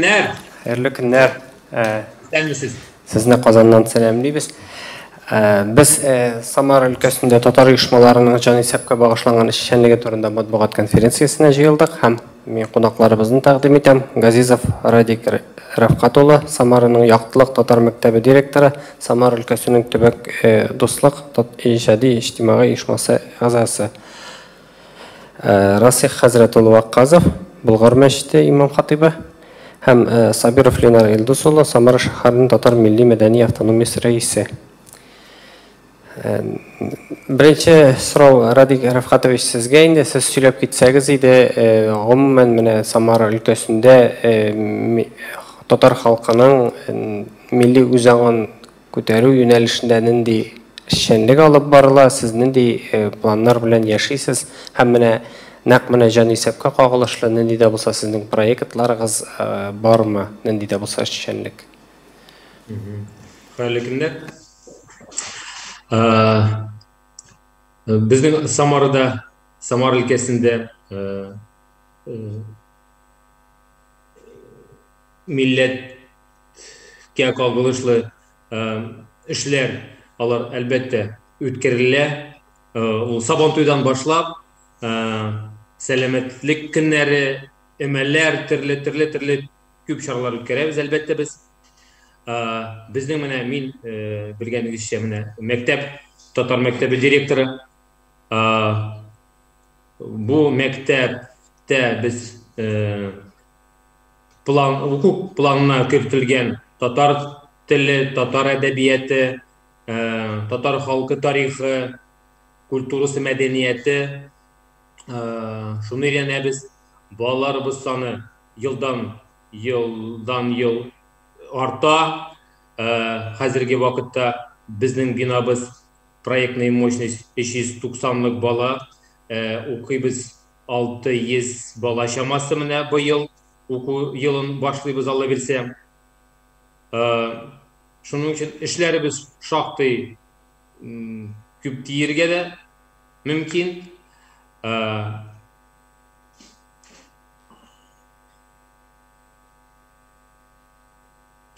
Көннәр. Хәерле көннәр. Исәнмесез. Сезне Казаннан сәламлибез. Без Самара өлкәсендә татар оешмаларының җанисәпкә багышланган эшчәнлеге турында матбугат конференциясенә җыелдык һәм мин кунакларыбызны тәкъдим итәм. Газизов Радик Рәфкать улы, Самараның Яктылык татар мәктәбе директоры, Самара өлкәсенең төбәк дуслык иҗади иҗтимагый оешмасы әгъзасы. Расих хәзрәт улы Вакказов, Болгар мәчете имам-хатыйбы һәм Сабиров Ленар Илдус улы, Самара шәһәренең татар милли-мәдәни автономиясе рәисе. Беренче сорау, Радик Рәфкатович, сезгә инде, сез сөйләп китсәгез иде, гомумән менә Самара өлкәсендә татар халкының милли үзаңын күтәрү юнәлешендә нинди эшчәнлек алып барыла, сез нинди планнар белән яшисез һәм менә нәкъ менә җанисәпкә кагылышлы нинди дә булса сезнең проектларыгыз бармы, нинди дә булса эшчәнлек? Хәерле көннәр. Безнең Самарада, Самара өлкәсендә милләткә кагылышлы эшләр алар әлбәттә үткәрелә. Ул Сабантуйдан башлап, сәламәтлек көннәре, өмәләр, төрле төрле төрле күп чаралар үткәрәбез әлбәттә без. Безнең менә мин белгәнегезчә менә мәктәп, татар мәктәбе директоры. Бу мәктәптә без план, уку планына кертелгән татар теле, татар әдәбияты, татар халкы тарихы, культурасы, мәдәнияте, шуны өйрәнәбез. Балаларыбыз саны елдан елдан ел арта. Хәзерге вакытта безнең бинабыз проектная мощность 390лык бала, укыйбыз 600 бала чамасы менә быел уку елын башлыйбыз, Алла бирсә. Шуның өчен эшләребез шактый күп диергә дә мөмкин.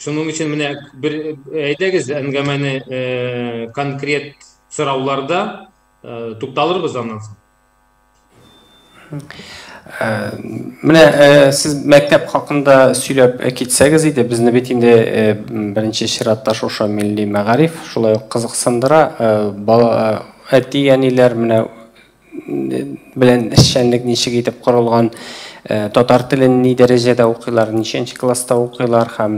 Шуның өчен менә бер әйдәгез әңгәмәне конкрет сорауларда тукталырбыз аннан соң. Менә сез мәктәп хакында сөйләп китсәгез иде, безне бит инде беренче чиратта шушы милли мәгариф шулай ук кызыксындыра. Бала әти-әниләр менә белән эшчәнлек ничек итеп корылган, татар телен ни дәрәҗәдә укыйлар, ничәнче класста укыйлар һәм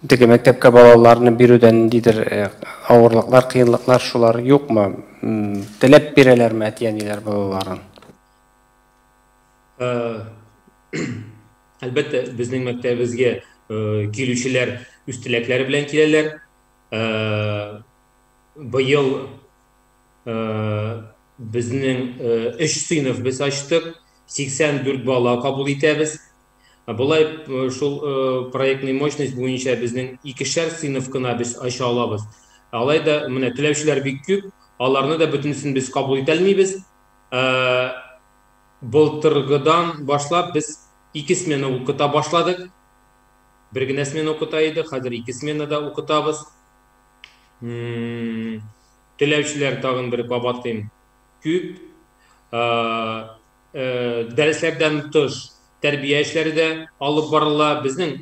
теге мәктәпкә балаларны бирүдә ниндидер авырлыклар, кыенлыклар шулар юкмы? Теләп бирәләрме әти-әниләр балаларын? Әлбәттә, безнең мәктәбебезгә килүчеләр үз теләкләре белән киләләр. Быел безнең 3 сыйныф без ачтык, 84 бала кабул итәбез. Болай шул проектный мощность буенча безнең икешәр сыйныф кына без ача алабыз. Алай да менә теләүчеләр бик күп, аларны да бөтенесен без кабул итә алмыйбыз. Былтыргыдан башлап без 2 смена укыта башладык. Бер генә смена укыта идек, хәзер 2 сменада укытабыз. Теләүчеләр тагын бер кабатлыйм, күп. Дәресләрдән тыш тәрбия эшләре дә алып барыла. Безнең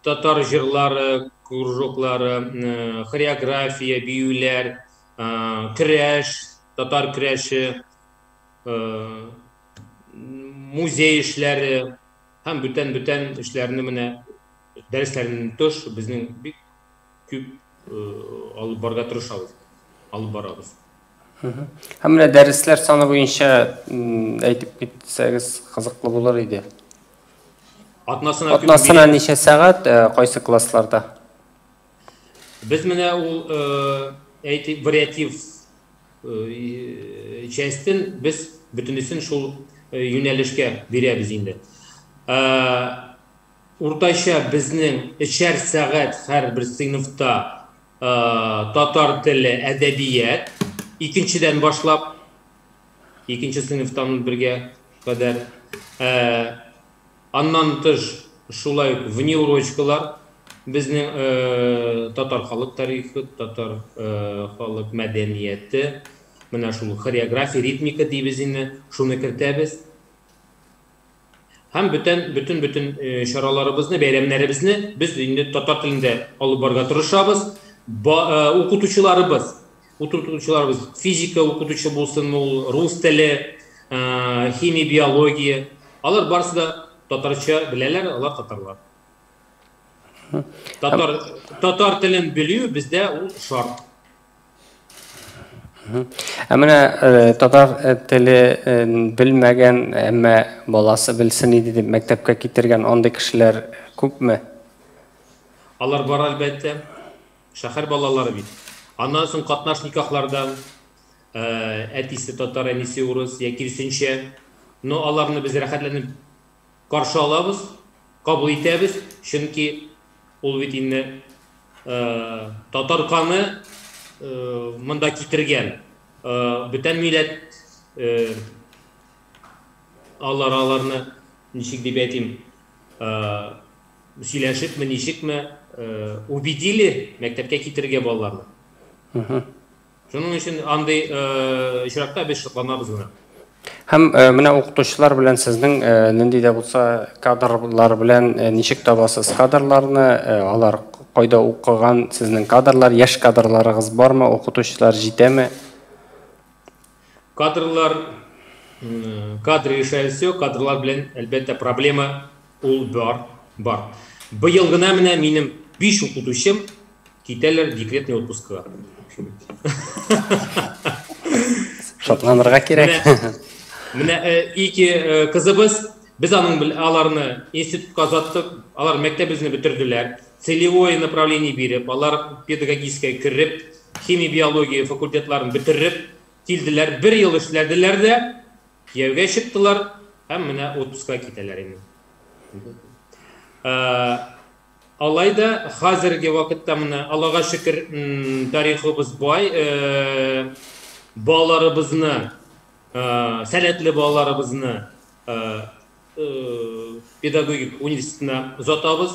татар җырлары, кружоклары, хореография, биюләр, көрәш, татар көрәше, музей эшләре һәм бүтән-бүтән эшләрне менә дәресләрдән тыш безнең бик күп алып барырга тырышабыз, алып барабыз. Һәм менә дәресләр саны буенча әйтеп китсәгез кызыклы булыр иде. Атнасына Атнасына ничә сәгать, кайсы классларда? Без менә ул әйтик вариатив частен без бөтенесен шул юнәлешкә бирәбез инде. Уртача безнең 3 сәгать һәрбер сыйныфта татар теле, әдәбият, икенчедән башлап, икенче сыйныфтан бергә кадәр. Аннан тыш шулай ук внеурочкалар безнең татар халык тарихы, татар халык мәдәнияте, менә шул хореография, ритмика дибез инде, шуны кертәбез. Һәм бөтен чараларыбызны, бәйрәмнәребезне без инде татар телендә алып барырга тырышабыз. Укытучыларыбыз физика укытучы булсын, ул рус теле, химия, биология, алар барысы да татарча беләләр, алар татарлар. Татар телен белү бездә ул шарт. Ә менә татар теле белмәгән, әмма баласы белсен иде дип мәктәпкә китергән андый кешеләр күпме? Алар бар, әлбәттә. Шәһәр балалары бит. Аннан соң катнаш никахлардан әтисе татар, әнисе урыс, я киресенчә. Но аларны без рәхәтләнеп каршы алабыз, кабул итәбез, чөнки ул бит инде татар каны монда китергән. Бүтән милләт алар аларны ничек дип әйтим, сөйләшепме, ничекме, убедили мәктәпкә китерергә балаларны. Шуның өчен андый очракта без шатланабыз гына. Һәм менә укытучылар белән сезнең нинди дә булса кадрлар белән ничек табасыз кадрларны, алар кайда укыган сезнең кадрлар, яшь кадрларыгыз бармы, укытучылар җитәме? Кадрлар, кадры решают все, кадрлар белән әлбәттә проблема ул бар. Быел гына менә минем 5 укытучым китәләр декретный отпускага. Шатланырга кирәк. Менә ике кызыбыз, без аның аларны институтка озаттык, алар мәктәбебезне бетерделәр. Целевое направление биреп, алар педагогическая кереп, химия, биология факультетларын бетереп килделәр. Бер ел эшләделәр дә, кияүгә чыктылар һәм менә отпускка китәләр инде. Алай да хәзерге вакытта менә Аллага шөкер, тарихыбыз бай, балаларыбызны, сәләтле балаларыбызны педагогик университетына озатабыз.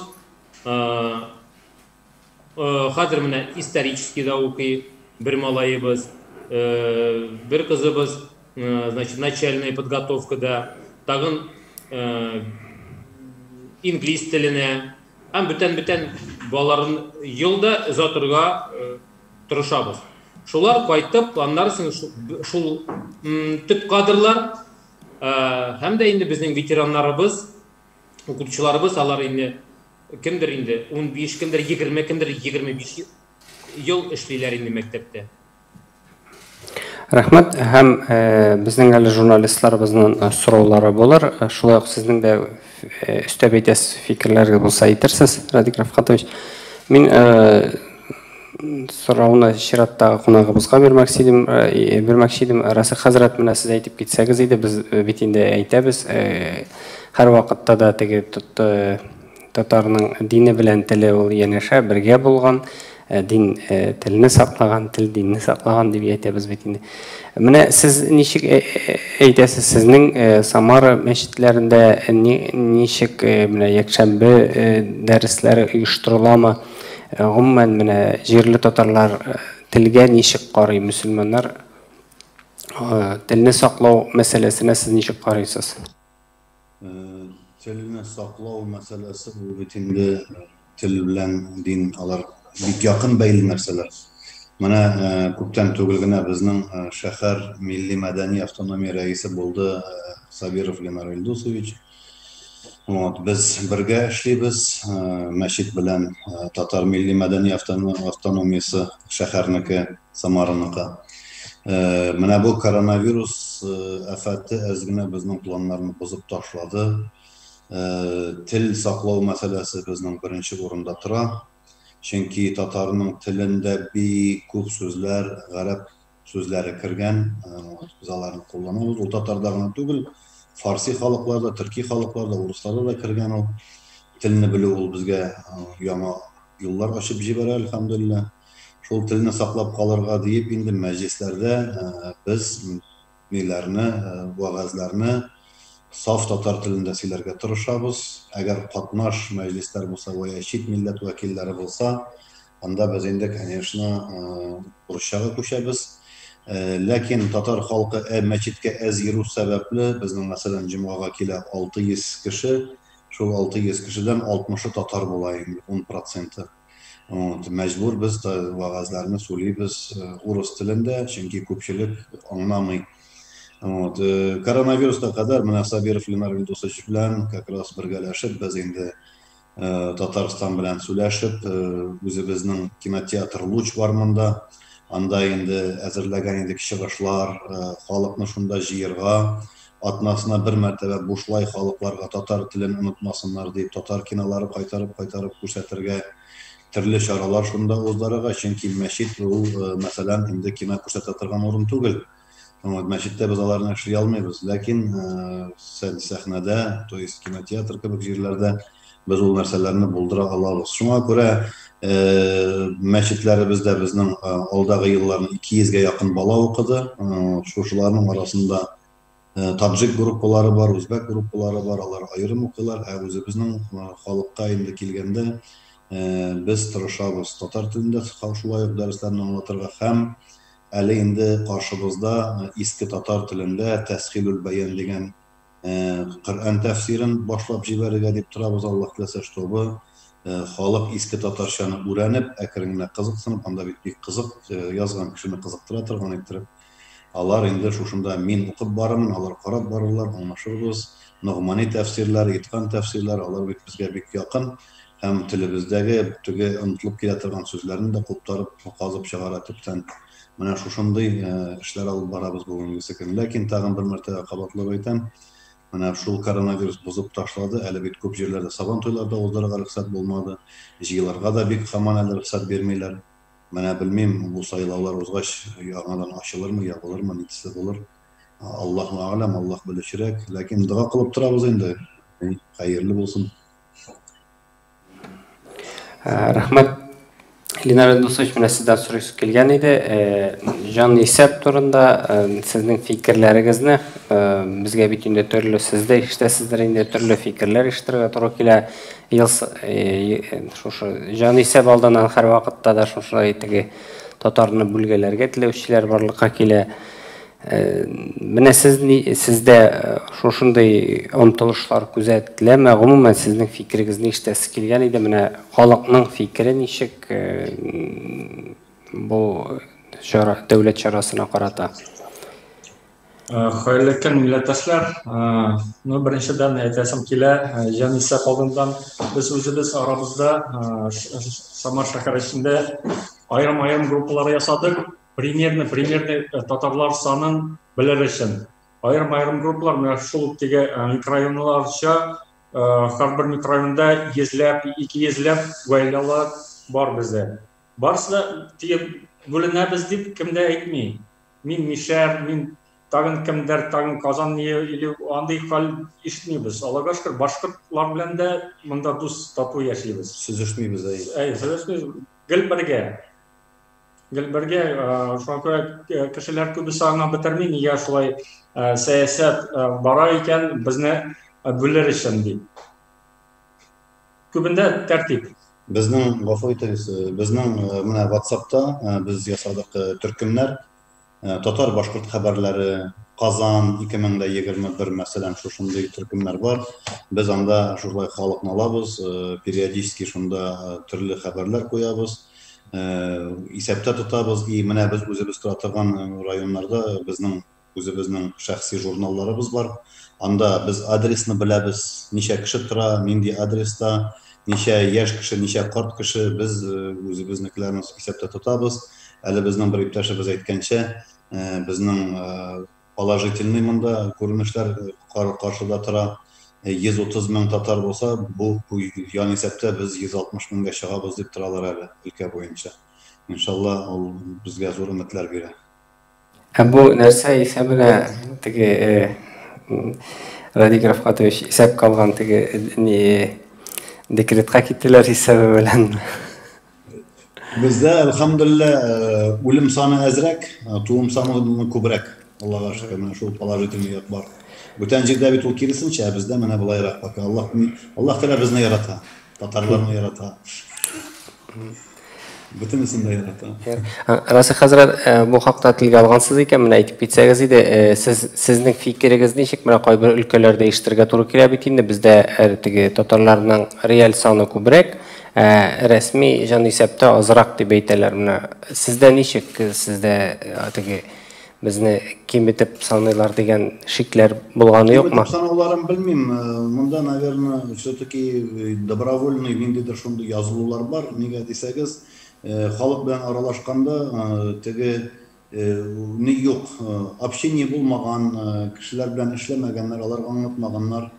Хәзер менә исторический да укый бер малаебыз, бер кызыбыз, значит, начальная подготовкада, тагын инглиз теленә һәм бүтән-бүтән балаларын елда озатырга тырышабыз. Шулар кайтып, аннары соң шул төп кадрлар һәм дә инде безнең ветераннарыбыз, укытучыларыбыз, алар инде кемдер инде 15, кемдер 20, кемдер 25 ел эшлиләр инде мәктәптә. Рәхмәт. Һәм безнең әле журналистларыбызның сораулары булыр. Шулай ук сезнең дә өстәп әйтәсез фикерләрегез булса әйтерсез, Радик Рафкатович. Мин сорауны чираттагы кунагыбызга бирмәкче идем. Расих хәзрәт, менә сез әйтеп китсәгез иде, без бит инде әйтәбез, һәр вакытта да теге татарның дине белән теле ул янәшә бергә булган, дин телне саклаган, тел динне саклаган дип әйтәбез бит инде. Менә сез ничек әйтәсез, сезнең Самара мәчетләрендә ничек менә якшәмбе дәресләре оештырыламы? Гомумән менә җирле татарлар телгә ничек карый, мөселманнар телне саклау мәсьәләсенә сез ничек карыйсыз? Телне саклау мәсьәләсе ул бит инде тел белән дин алар бик якын бәйле нәрсәләр. Менә күптән түгел генә безнең шәһәр милли мәдәни автономия рәисе булды Сабиров Ленар Илдусович. Вот, без бергә эшлибез, мәчет белән татар милли мәдәни автономиясе шәһәрнеке, Самараныкы. Менә бу коронавирус афәте әз генә безнең планнарны бозып ташлады. Тел саклау мәсьәләсе безнең беренче урында тора. Чөнки татарның телендә бик күп сүзләр, гарәп сүзләре кергән, без аларны кулланабыз. Ул татарда гына түгел, фарси халыкларда, төрки халыкларда, урысларда да кергән ул. Телне белү ул безгә яңа юллар ачып җибәрә, әлхәмдүлилләһ. Шул телне саклап калырга диеп инде мәҗлесләрдә без ниләрне, вәгазьләрне Саф татар телендә сөйләргә тырышабыз. Әгәр катнаш мәҗлесләр булса вә я чит милләт вәкилләре булса, анда без инде, конечно, урысчага күчәбез. Ләкин татар халкы мәчеткә әз йөрү сәбәпле, безнең, мәсәлән, җомгага килә 600 кеше, шул 600 кешедән 60-ы татар була инде, 10 проценты. Вот, мәҗбүр без вәгазьләрне сөйлибез урыс телендә, чөнки күпчелек аңламый. Вот, коронавируска кадәр менә Сабиров Ленар Илдусович белән как раз бергәләшеп без инде Татарстан белән сөйләшеп, үзебезнең кинотеатр Луч бар монда. Анда инде әзерләгән идек чыгышлар, халыкны шунда җыерга, атнасына бер мәртәбә бушлай халыкларга татар телен онытмасыннар дип, татар кинолары кайтарып-кайтарып күрсәтергә, төрле чаралар шунда уздырырга, чөнки мәчет ул, мәсәлән, инде кино күрсәтә торган урын түгел. Вот, мәчеттә без аларны эшли алмыйбыз, ләкин сәхнәдә, то есть кинотеатр кебек җирләрдә без ул нәрсәләрне булдыра алабыз. Шуңа күрә мәчетләребездә безнең алдагы елларны 200гә якын бала укыды. Шушыларның арасында таджик группалары бар, үзбәк группалары бар, алар аерым укыйлар. Ә үзебезнең халыкка инде килгәндә, без тырышабыз татар телендә шулай ук дәресләрне аңлатырга һәм әле инде каршыбызда иске татар телендә Тәсхилүл бәян дигән Коръән тәфсирен башлап җибәрергә дип торабыз, Аллаһ теләсә, чтобы халык иске татарчаны үрәнеп, әкрен генә кызыксынып, анда бит бик кызык, язган кешене кызыктыра торган иттереп, алар инде шушында мин укып барырмын, алар карап барырлар, аңлашырбыз. Ногмани тәфсирләр, Иткан тәфсирләр, алар бит безгә бик якын һәм телебездәге теге онытылып килә торган сүзләрне дә куптарып, казып чыгара төптән. Менә шушындый эшләр алып барабыз бүгенгесе көн. Ләкин тагын бер мәртәбә кабатлап әйтәм, менә шул коронавирус бозып ташлады. Әле бит күп җирләрдә сабан туйлары да уздырырга рөхсәт булмады. Җыелырга да бик һаман әле рөхсәт бирмиләр. Менә белмим, бу сайлаулар узгач яңадан ачылырмы, ябылырмы, ни төсле булыр. Аллаһу әгъләм, Аллаһ белүчерәк. Ләкин дога кылып торабыз инде. Хәерле булсын. Рәхмәт. Ленар Илдусович, менә сездән сорыйсы килгән иде. Җан исәп турында сезнең фикерләрегезне, безгә бит инде төрле, сез дә ишетәсездер инде, төрле фикерләр ишетергә туры килә. Ел шушы җан исәп алдыннан һәрвакытта да шушылай теге татарны бүлгәләргә теләүчеләр барлыкка килә. Менә сез сездә шушындый омтылышлар күзәтеләме? Гомумән, сезнең фикерегезне ишетәсе килгән иде. Менә халыкның фикере ничек бу чара, дәүләт чарасына карата? Хәерле көн, милләттәшләр. Ну, беренчедән әйтәсем килә, җанисәп алдыннан без үзебез арабызда Самар шәһәре эчендә аерым-аерым группалар ясадык. Примерно, примерно татарлар санын белер өчен. Аерым-аерым группалар, менә шул теге микрорайонларча, һәрбер микрорайонда йөзләп, ике йөзләп гаиләләр бар бездә. Барысы да теге бүленәбез дип кем дә әйтми. Мин мишәр, мин тагын кемдер, тагын Казан или андый хәл ишетмибез. Аллага шөкер, башкортлар белән дә монда дус тату яшибез. Сөзешмибез, әй. Әй, сөзешмибез. Гел бергә. Гел бергә, шуңа күрә кешеләр күбесе аңлап бетерми, нигә шулай сәясәт бара икән, безне бүлер өчен дип. Күбендә тәртип. Безнең, гафу итегез, безнең менә WhatsApp-та без ясадык төркемнәр, татар-башкорт хәбәрләре, Казан 2021, мәсәлән, шушындый төркемнәр бар. Без анда шулай халыкны алабыз, периодически шунда төрле хәбәрләр куябыз, исәптә тотабыз. И менә без үзебез тора торган районнарда безнең үзебезнең шәхси журналларыбыз бар. Анда без адресны беләбез, ничә кеше тора, нинди адреста, ничә яшь кеше, ничә карт кеше, без үзебезнекеләрне исәптә тотабыз. Әле безнең бер иптәшебез әйткәнчә, безнең положительный монда күренешләр каршыда тора. 130 мең татар булса, бу ян исәптә без 160 меңгә чыгабыз дип торалар әле өлкә буенча. Иншалла, ул безгә зур өметләр бирә. Ә бу нәрсә исәбенә теге Радик Рафкатович исәп калган теге не декретка киттеләр исәбе белән? Бездә, әлхәмдүлилләһ, үлем саны әзрәк, туым саны күбрәк. Аллага шөкер, менә шул положительный як бар. Бүтән җирдә бит ул киресенчә, ә бездә менә болайрак пока. Аллаһ Аллаһ Тәгалә безне ярата, татарларны ярата. Бөтенесен дә ярата. Расих хәзрәт, бу хакта телгә алгансыз икән, менә әйтеп китсәгез иде, сез сезнең фикерегез ничек? Менә кайбер өлкәләрдә ишетергә туры килә бит инде, бездә теге татарларның реаль саны күбрәк, ә рәсми җанисәптә азрак дип әйтәләр. Менә сездә ничек? Сездә теге безне киметеп саныйлар дигән шикләр булганы юкмы? Киметеп санауларын белмим. Монда, наверное, все-таки добровольный ниндидер шундый язылулар бар. Нигә дисәгез, халык белән аралашканда теге ни юк, общение булмаган, кешеләр белән эшләмәгәннәр, аларга аңлатмаганнар.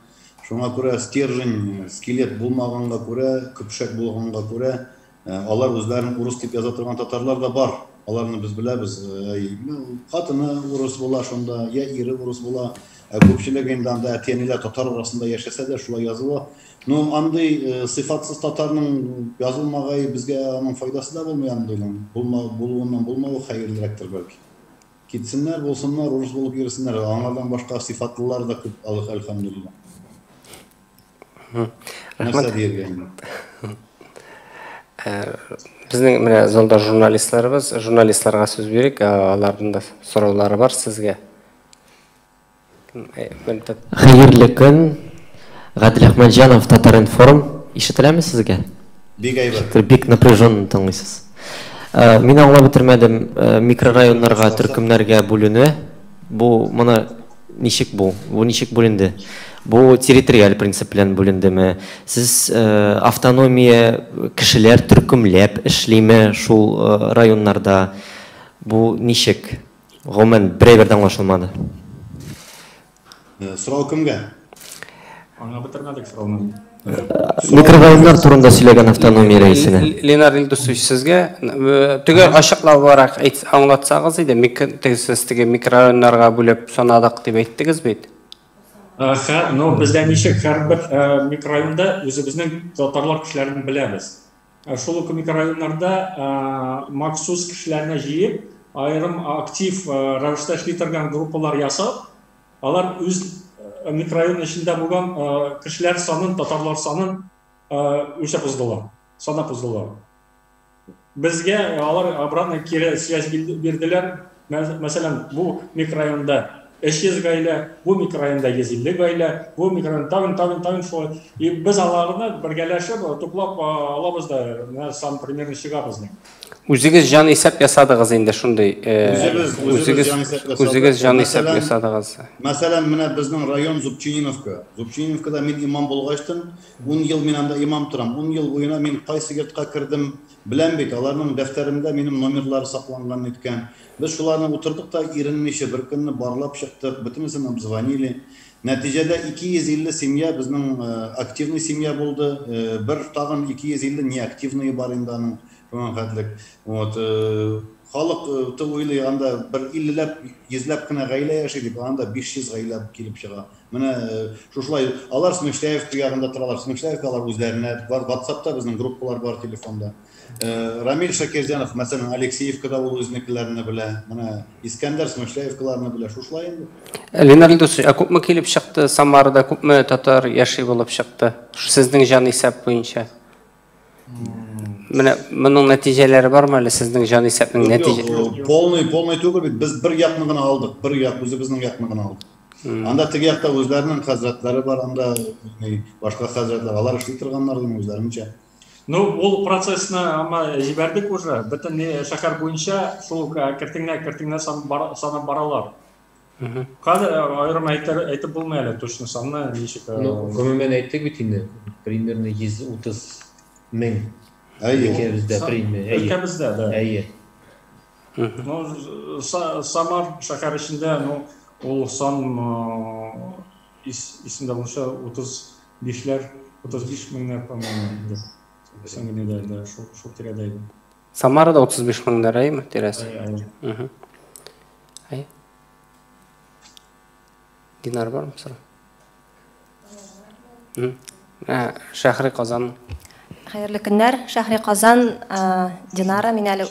Шуңа күрә стержень, скелет булмаганга күрә, көпшәк булганга күрә, алар үзләрен урыс дип яза торган татарлар да бар. Аларны без беләбез. Хатыны урыс була шунда, я ире урыс була. Күпчелек инде анда әти-әниләр татар арасында яшәсә дә шулай языла. Ну, андый сыйфатсыз татарның язылмагай безгә аның файдасы да булмый андыйның. Булуыннан булмавы хәерлерәктер бәлки. Китсеннәр, булсыннар, урыс булып йөрсеннәр. Аңардан башка сыйфатлылар да күп, әлхәмдүлилләһ. Нәрсә дияргә инде? Безнең менә залда журналистларыбыз, журналистларга сүз бирик, аларның да сораулары бар сезгә. Хәерле көн. Гадел Әхмәтҗанов, Татар-информ. Ишетеләме сезгә? Бик әйбәт. Бик напряженно тыңлыйсыз. Мин аңлап бетермәдем, микрорайоннарга, төркемнәргә бүленү. Бу моны ничек бу? Бу ничек бүленде? Бу территориаль принцип белән бүлендеме? Сез автономия кешеләр төркемләп эшлиме шул районнарда? Бу ничек? Гомумән, берәй дә аңлашылмады. Сорау кемгә? Аңлап бетермәдек сорауны. Микрорайоннар турында сөйләгән автономия рәисенә. Ленар Илдусович, сезгә төгәл ачыклабрак аңлатсагыз иде, сез теге микрорайоннарга бүлеп санадык дип әйттегез бит. Ну, бездә ничек һәрбер микрорайонда үзебезнең татарлар кешеләрен беләбез. Шул ук микрорайоннарда махсус кешеләрне җыеп, аерым актив рәвештә эшли торган группалар ясап, алар үз микрорайон эчендә булган кешеләр санын, татарлар санын үлчәп уздылар, санап уздылар. Безгә алар обратно кире связь бирделәр. Мәсәлән, бу микрорайонда 300 гаилә, бу микрорайонда 150 гаилә, бу микрорайон тагын шулай. И без аларны бергәләшеп туплап алабыз да, менә сан примерно чыга безнең. Үзегез җан исәп ясадыгыз инде шундый. Үзебез җан исәп ясадык. Үзегез җан исәп ясадыгыз. Мәсәлән, менә безнең район Зубчининовка. Зубчининовкада мин имам булгачтын, 10 ел мин анда имам торам. 10 ел буена мин кайсы йортка кердем, беләм бит, аларның дәфтәрендә минем номерлары сакланган иткән. Без шуларны утырдык та иренмичә бер көнне барлап чыктык, бөтенесен обзвонили. Нәтиҗәдә 250 семья безнең активный семья булды. Бер тагын 250 неактивный бар инде аның шуңа хәтлек. Вот, халык уйлый, анда бер 50ләп, 100ләп кенә гаилә яши дип, анда 500 гаилә килеп чыга. Менә шушылай алар Смышляевка ягында торалар. Смышляевка алар үзләренә бар, WhatsAppта безнең группалар бар телефонда. Рамиль Шакирзянов, мәсәлән, Алексеевкада ул үзенекеләрне белә. Менә Искәндәр Смышляевкаларны белә. Шушылай инде. Ленар Илдусович, ә күпме килеп чыкты Самарада, күпме татар яши булып чыкты? Сезнең җан исәп буенча. Менә моның нәтиҗәләре бармы әле сезнең җан исәпнең нәтиҗә? Полный, полный түгел бит. Без бер якны гына алдык. Бер як, үзебезнең якны гына алдык. Анда теге якта үзләренең хәзрәтләре бар, анда башка хәзрәтләр, алар эшли торганнар дим үзләренчә. Ну, ул процессны ама җибәрдек уже. Бөтен шәһәр буенча шул кертеңнәр санап баралар. Хәзер аерым әйтеп булмый әле точно санны ничек. Ну, гомумән әйттек бит инде, примерно 130 мең. Әйе. Өлкәбездә примерно. Өлкәбездә, да. Әйе. Ну, Самар шәһәр эчендә, ну, ул сан исемдә булса 35ләр, 35 меңнәр, по-моему, соңгы да, шул тирәдә иде. Самарада 35 меңнәр, әйеме, тирәсе? Әйе. Динар бармы сорау? Шәһри Казан. Хәерле көннәр, Шәһри Казан, Динара, мин әле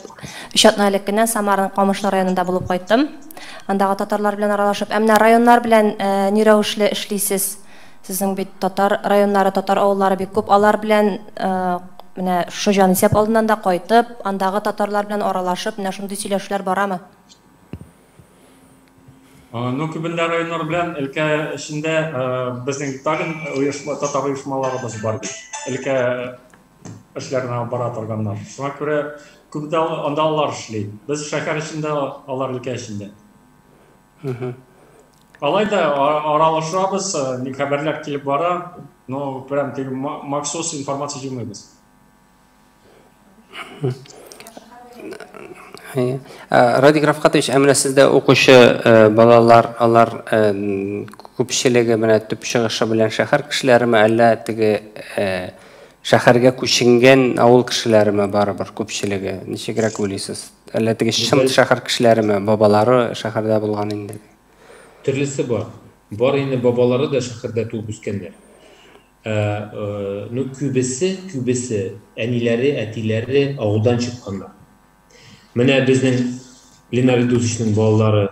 3 атна элек кенә Самараның Камышлы районында булып кайттым. андагы татарлар белән аралашып. Ә менә районнар белән ни рәвешле эшлисез? Сезнең бит татар районнары, татар авыллары бик күп. Алар белән менә шушы җанисәп алдыннан да кайтып, андагы татарлар белән аралашып, менә шундый сөйләшүләр барамы? Ну, күбендә районнар белән өлкә эчендә безнең тагын оешма, татар оешмаларыбыз бар бит. Өлкә эшләренә бара торганнар. Шуңа күрә күбендә анда алар эшли. Без шәһәр эчендә, алар өлкә эчендә. Алай да аралашабыз, хәбәрләр килеп бара, но прям теге махсус информация җыймыйбыз. Радик Рафкатович, ә менә сездә укучы балалар, алар күпчелеге менә төп чыгышы белән шәһәр кешеләреме, әллә теге шәһәргә күченгән авыл кешеләреме барыбер күпчелеге? Ничегрәк уйлыйсыз? Әллә теге чын шәһәр кешеләреме, бабалары шәһәрдә булган инде? Төрлесе бар. Бар инде бабалары да шәһәрдә туып үскәннәр. Ну, күбесе, күбесе әниләре, әтиләре авылдан чыкканнар. Менә безнең Ленар Илдусовичның балалары,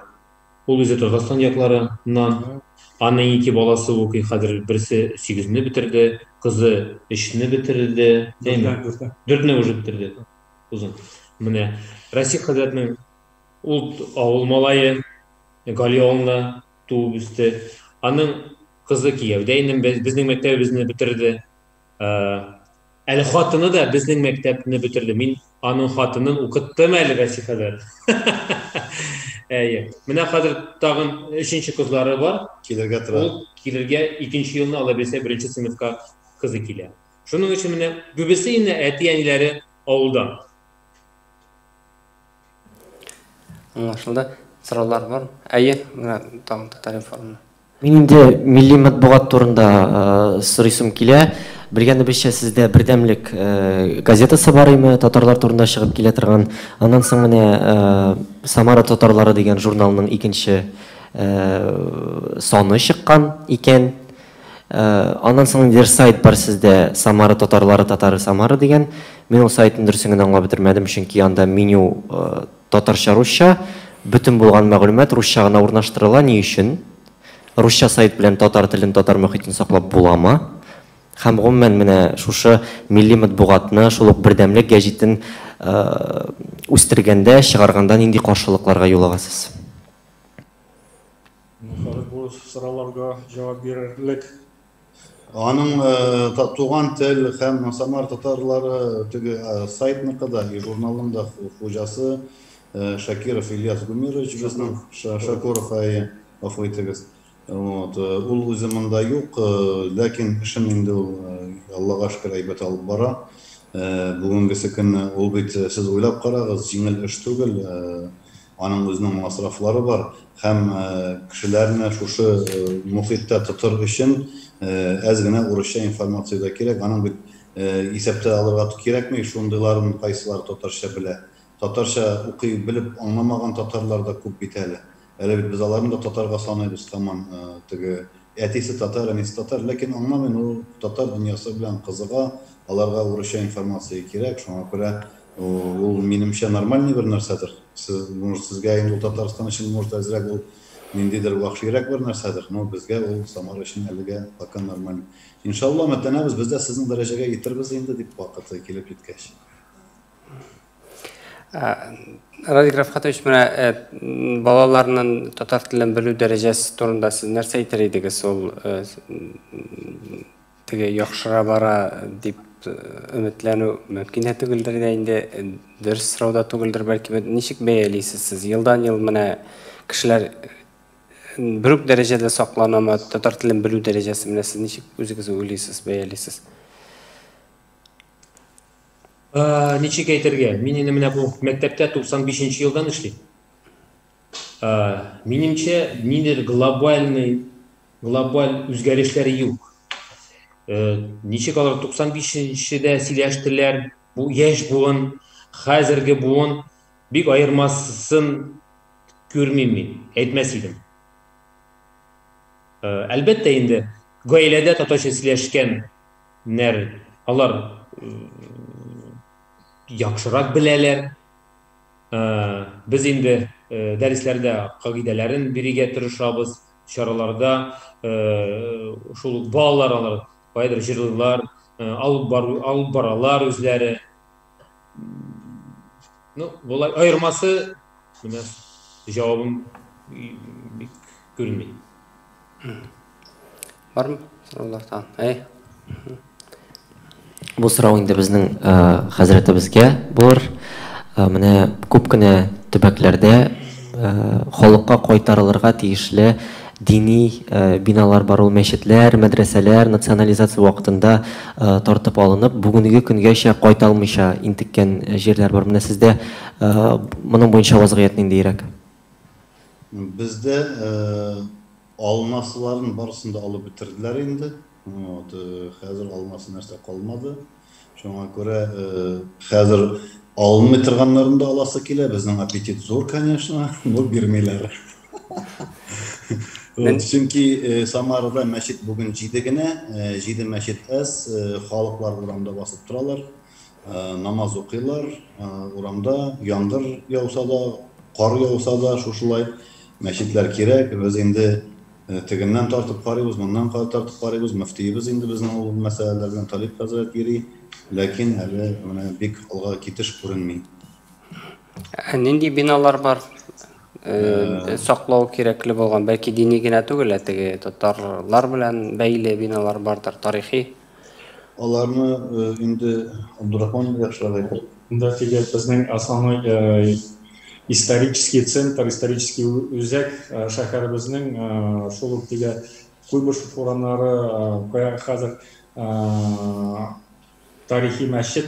ул үзе Татарстан якларыннан, аның ике баласы укый, хәзер берсе 8-не бетерде, кызы 3-не бетерде, 4-не уже бетерде. Узын. Менә Расих хәзрәтнең ул авыл малае, Гали авылында туып үсте. Аның кызы кияүдә инде, безнең мәктәбебезне бетерде. Әле хатыны да безнең мәктәпне бетерде. Мин аның хатынын укыттым әле, Расих хәзрәт. Әйе. Менә хәзер тагын өченче кызлары бар. Килергә тора. Ул килергә икенче елны, Алла бирсә, беренче сыйныфка кызы килә. Шуның өчен менә күбесе инде әти-әниләре авылдан. Аңлашылды. Сораулар бар? Әйе, менә тагын Татар-информ. Мин инде милли матбугат турында сорыйсым килә. Белгәнебезчә, сездә Бердәмлек газетасы бар име, татарлар турында чыгып килә торган. Аннан соң менә Самара татарлары дигән журналның икенче саны чыккан икән. Аннан соң инде сайт бар сездә, Самара татарлары, татары Самара дигән. Мин ул сайтны дөресен генә аңлап бетермәдем, чөнки анда меню татарча, русча, бөтен булган мәгълүмат русча гына урнаштырыла. Ни өчен? Русча сайт белән татар телен, татар мөхитен саклап буламы? Һәм гомумән менә шушы милли матбугатны, шул ук Бердәмлек гәҗитен үстергәндә, чыгарганда нинди каршылыкларга юлыгасыз? Бу сорауларга җавап бирерлек. Аның Туган тел һәм Самар татарлары теге сайтныкы да, и журналның да хуҗасы Шакиров Ильяс Гумирович безнең, Шакуров, әйе, гафу итегез. Вот, ул үзе монда юк, ләкин эшен инде ул, Аллага шөкер, әйбәт алып бара. Бүгенгесе көнне ул бит, сез уйлап карагыз, җиңел эш түгел, аның үзенең масрафлары бар һәм кешеләрне шушы мохиттә тотыр өчен әз генә урысча информация да кирәк. Аның бит исәптә алырга кирәкми, шундыйларын кайсылары татарча белә. Татарча укый белеп аңламаган татарлар да күп бит әле. Әле бит без аларны да татарга саныйбыз һаман, теге әтисе татар, әнисе татар, ләкин аңламый, ул татар дөньясы белән кызыга, аларга урысча информация кирәк, шуңа күрә ул минемчә нормальный бер нәрсәдер. Сез, может, сезгә инде ул Татарстан өчен, может, әзрәк ул ниндидер вәхширәк бер нәрсәдер, но безгә ул Самара өчен әлегә пока нормально. Иншалла, өметләнәбез, без дә сезнең дәрәҗәгә етербез инде дип вакыты килеп җиткәч. Радик Рафкатович, менә балаларның татар телен белү дәрәҗәсе турында сез нәрсә әйтер идегез? Ул теге яхшыра бара дип өметләнү мөмкин дә түгелдер дә инде, дөрес сорау да түгелдер бәлки. Ничек бәялисез сез? Елдан-ел менә кешеләр бер үк дәрәҗәдә сакланамы татар телен белү дәрәҗәсе? Менә сез ничек үзегез уйлыйсыз, бәялисез? Ничек әйтергә? Мин инде менә бу мәктәптә 95 елдан эшлим. Минемчә, ниндидер глобальный, глобаль үзгәрешләр юк. Ничек алар 95-дә сөйләштеләр, бу яшь буын, хәзерге буын бик аермасын күрмим мин, әйтмәс идем. Әлбәттә инде, гаиләдә татарча сөйләшкәннәр, алар яхшырак беләләр. Без инде дәресләрдә кагыйдәләрен бирергә тырышабыз, чараларда шул балалар алар кайдыр җырлыйлар, алып баралар үзләре. Ну, болай аермасы, менә җавабым бик күренми. Бармы сораулар тагын? Әй. Бу сорау инде безнең хәзрәтебезгә булыр. Менә күп кенә төбәкләрдә халыкка кайтарылырга тиешле дини биналар бар, ул мәчетләр, мәдрәсәләр национализация вакытында тартып алынып, бүгенге көнгәчә кайта алмыйча интеккән җирләр бар. Менә сездә моның буенча вазгыять ниндирәк? Бездә алынасыларын барысын да алып бетерделәр инде. Вот, хәзер алынасы нәрсә калмады. Шуңа күрә хәзер алынмый торганнарын да аласы килә. Безнең аппетит зур, конечно, но бирмиләр. Чөнки Самарада мәчет бүген 7 генә, 7 мәчет әз, халыклар урамда басып торалар, намаз укыйлар, урамда яңгыр яуса да, кар яуса да, шушылай мәчетләр кирәк. Без инде тегеннән тартып карыйбыз, моннан тартып карыйбыз. Мөфтиебез инде безнең ул мәсьәләләр белән Талип хәзрәт йөри, ләкин әле менә бик алга китеш күренми. Нинди биналар бар? Саклау кирәкле булган, бәлки дини генә түгел, ә теге татарлар белән бәйле биналар бардыр, тарихи. Аларны инде Абдурахман яхшырак әйтер. Инде теге безнең основной исторический центр, исторический үзәк шәһәребезнең шул ук теге Куйбышев урамнары, хәзер тарихи мәчет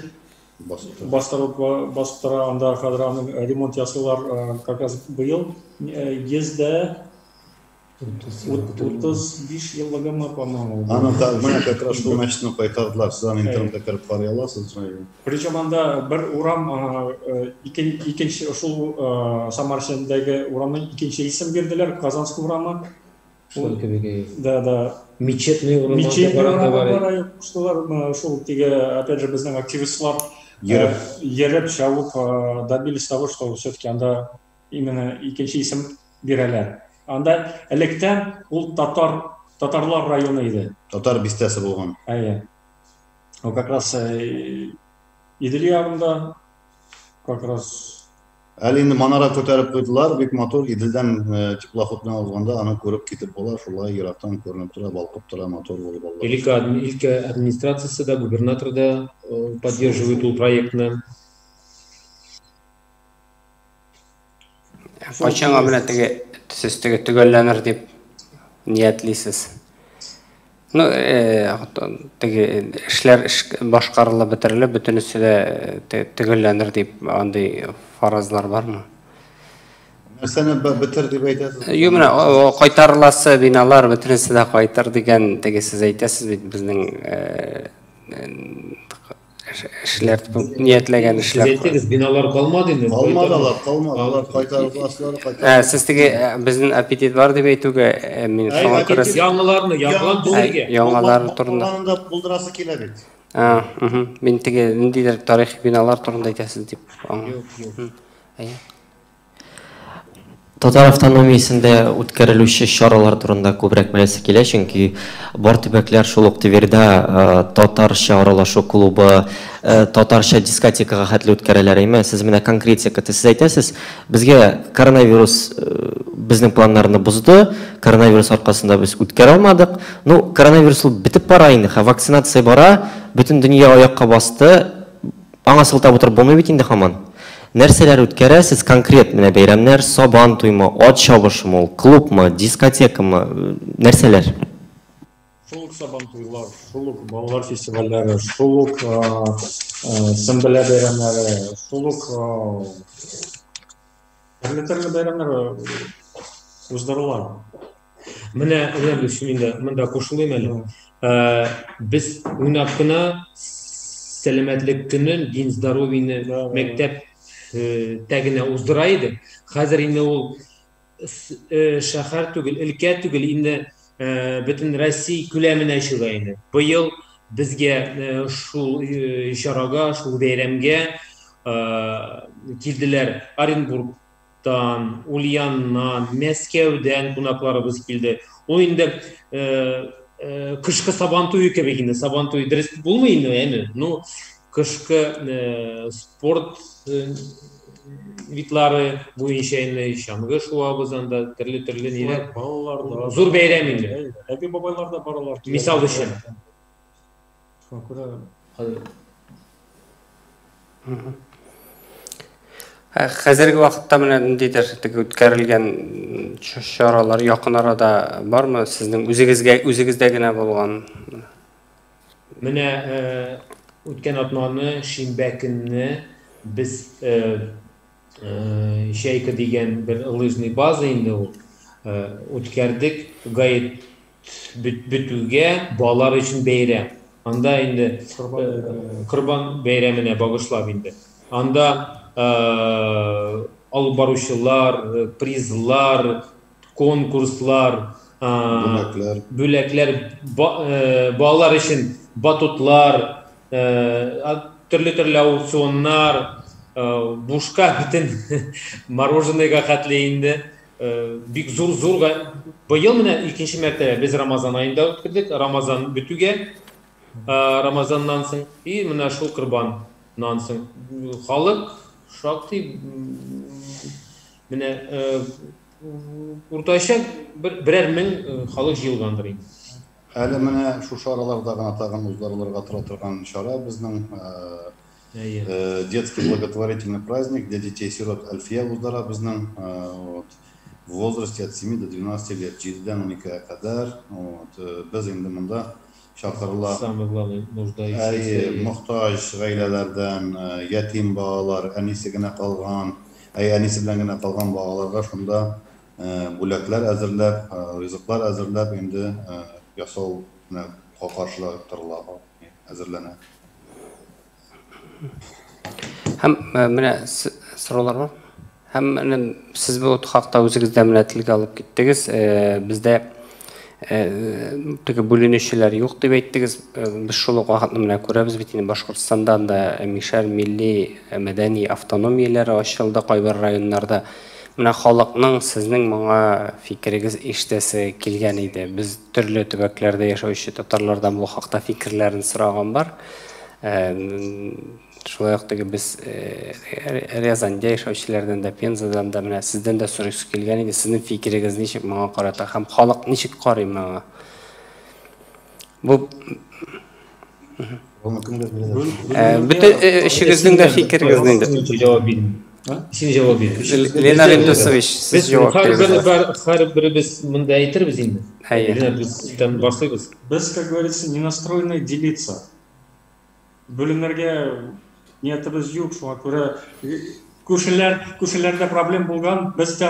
бастырып басып тора, анда хәзер аның ремонт ясыйлар, как раз быел 135 еллыгымы, по-моему. Аны менә как раз шул мәчетне кайтардылар, сез аны интернетта кереп карый аласыз. Причем анда бер урам, икенче шул Самар шәһәрендәге урамның икенче исем бирделәр, Казанский урамы. Шул кебек. Да, да. Мечетный урамы. Мечетный урамы бар, шул теге, опять же, безнең активистлар ерып, чабып добились того, что все-таки анда именно икенче исем бирәләр. Анда электән ул татарлар районы иде. Татар бистәсе булган. Әйе. Ул как раз Идел ягында, как раз. Әле инде манара күтәреп куйдылар, бик матур. Иделдән теплоход белән узганда аны күреп китеп була, шулай ерактан күренеп тора, балкып тора, матур булып алла. Өлкә администрациясе да, губернатор да поддерживает ул проектны. Кайчанга менә теге сез теге төгәлләнер дип ниятлисез? Ну, теге эшләр башкарылып бетерелеп, бөтенесе дә төгәлләнер дип андый фаразлар бармы? Нәрсәне бетер дип әйтәсез? Юк, менә кайтарыласы биналар бөтенесе дә кайтыр дигән теге сез әйтәсез бит, безнең эшләр, ниятләгән эшләр. Сез әйтегез, биналар калмады инде. Калмады алар, калмады. Алар кайтарыласылар, кайтарыласы. Сез теге безнең аппетит бар дип әйтүгә, мин шуңа күрә яңаларны, яңалар төзергә. Яңалар турында. Булганында булдырасы килә бит. Мин теге ниндидер тарихи биналар турында әйтәсез дип аңладым. Юк, юк. Әйе. Татар автономиясендә үткәрелүче чаралар турында күбрәк беләсе килә, чөнки бар төбәкләр шул ук Тверьдә татарча аралашу клубы, татарча дискотекага хәтле үткәрәләр, әйме? Сез менә конкретика, сез әйтәсез, безгә коронавирус безнең планнарны бозды, коронавирус аркасында без үткәрә алмадык. Ну, коронавирус ул бетеп бара инде, вакцинация бара, бөтен дөнья аякка басты, аңа сылтап утырып булмый бит инде һаман. Нәрсәләр үткәрәсез конкрет менә бәйрәмнәр, сабан туймы, ат чабышымы ул, клубмы, дискотекамы, нәрсәләр? Шул ук сабан туйлар, шул ук балалар фестивальләре, шул ук Сөмбелә бәйрәмнәре, шул ук төрле-төрле бәйрәмнәр уздырыла. Менә мин дә монда кушылыйм әле. Без уйнап кына сәламәтлек көнен, День здоровья мәктәп тәгенә уздыра идек. Хәзер инде ул шәһәр түгел, өлкә түгел, инде бөтен Россия күләменә чыга инде. Быел безгә шул чарага, шул бәйрәмгә Килделәр Оренбургтан, Ульяннан, Мәскәүдән кунакларыбыз килде. Ул инде кышкы Сабантуй кебек инде. Сабантуй дөрес булмый инде, әйме? Ну, кышкы спорт видлары буенча инде чаңгы шуабыз анда, төрле-төрле ниләр. Балалар да. Зур бәйрәм инде. Әби бабайлар да баралар. Мисал өчен. Шуңа күрә Хәзерге вакытта менә ниндидер теге үткәрелгән чаралар якын арада бармы? Сезнең үзегезгә үзегездә генә булган? Менә үткән атнаны, шимбә көнне без Чайка дигән бер лыжный база инде ул үткәрдек. Гает бетүгә балалар өчен бәйрәм. Анда инде Корбан бәйрәменә багышлап инде. Анда алып баручылар, призлар, конкурслар, бүләкләр, бүләкләр, балалар өчен батутлар, төрле-төрле аукционнар, бушка бөтен мороженыйга хәтле инде. Бик зур-зур. Быел менә икенче мәртәбә без Рамазан аенда үткәрдек. Рамазан бетүгә, Рамазаннан соң и менә шул Корбаннан соң халык шактый, менә уртача берәр мең халык җыелгандыр инде. Әле менә шушы араларда гына тагын уздырылырга тора торган чара безнең детский благотворительный праздник для детей-сирот Әлфия уздыра безнең, вот, в возрасте от 7 до 12 лет, 7-дән 12-гә кадәр. Вот, без инде монда чакырыла. Самое главное, нуждающиеся. Әйе, мохтаҗ гаиләләрдән, ятим балалар, әнисе генә калган, әй, әнисе белән генә калган балаларга шунда бүләкләр әзерләп, ризыклар әзерләп инде ясау менә каршылап әзерләнә. Һәм менә сораулар бар. Һәм менә сез бу хакта үзегез дә менә телгә алып киттегез. Бездә теге бүленүчеләр юк дип әйттегез. Без шул ук вакытны менә күрәбез бит инде, Башкортстанда да мишәр милли мәдәни автономияләре ачылды кайбер районнарда. Менә халыкның сезнең моңа фикерегез ишетәсе килгән иде. Без төрле төбәкләрдә яшәүче татарлардан бу хакта фикерләрен сораган бар. Шулай ук теге без Рязаньда яшәүчеләрдән дә, Пензадан да, менә сездән дә сорыйсы килгән иде. Сезнең фикерегез ничек моңа карата һәм халык ничек карый моңа? Бу бөтен өчегезнең дә фикерегезне инде. Җавап бирим. Син җавап бир. Ленар Илдусович, сез җавап бирегез. Һәр беребез монда әйтербез инде. Ленар, без сездән башлыйбыз. Без, как говорится, не настроены делиться. Бүленергә ниятебез юк, шуңа күрә күршеләр, күршеләрдә проблем булган, без дә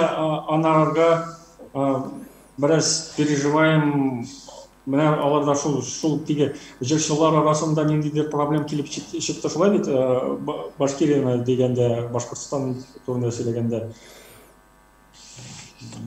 анарга бераз переживаем. Менә аларда шул теге җырчылар арасында ниндидер проблем килеп чыкты шулай бит, Башкирияне дигәндә, Башкортстан турында сөйләгәндә.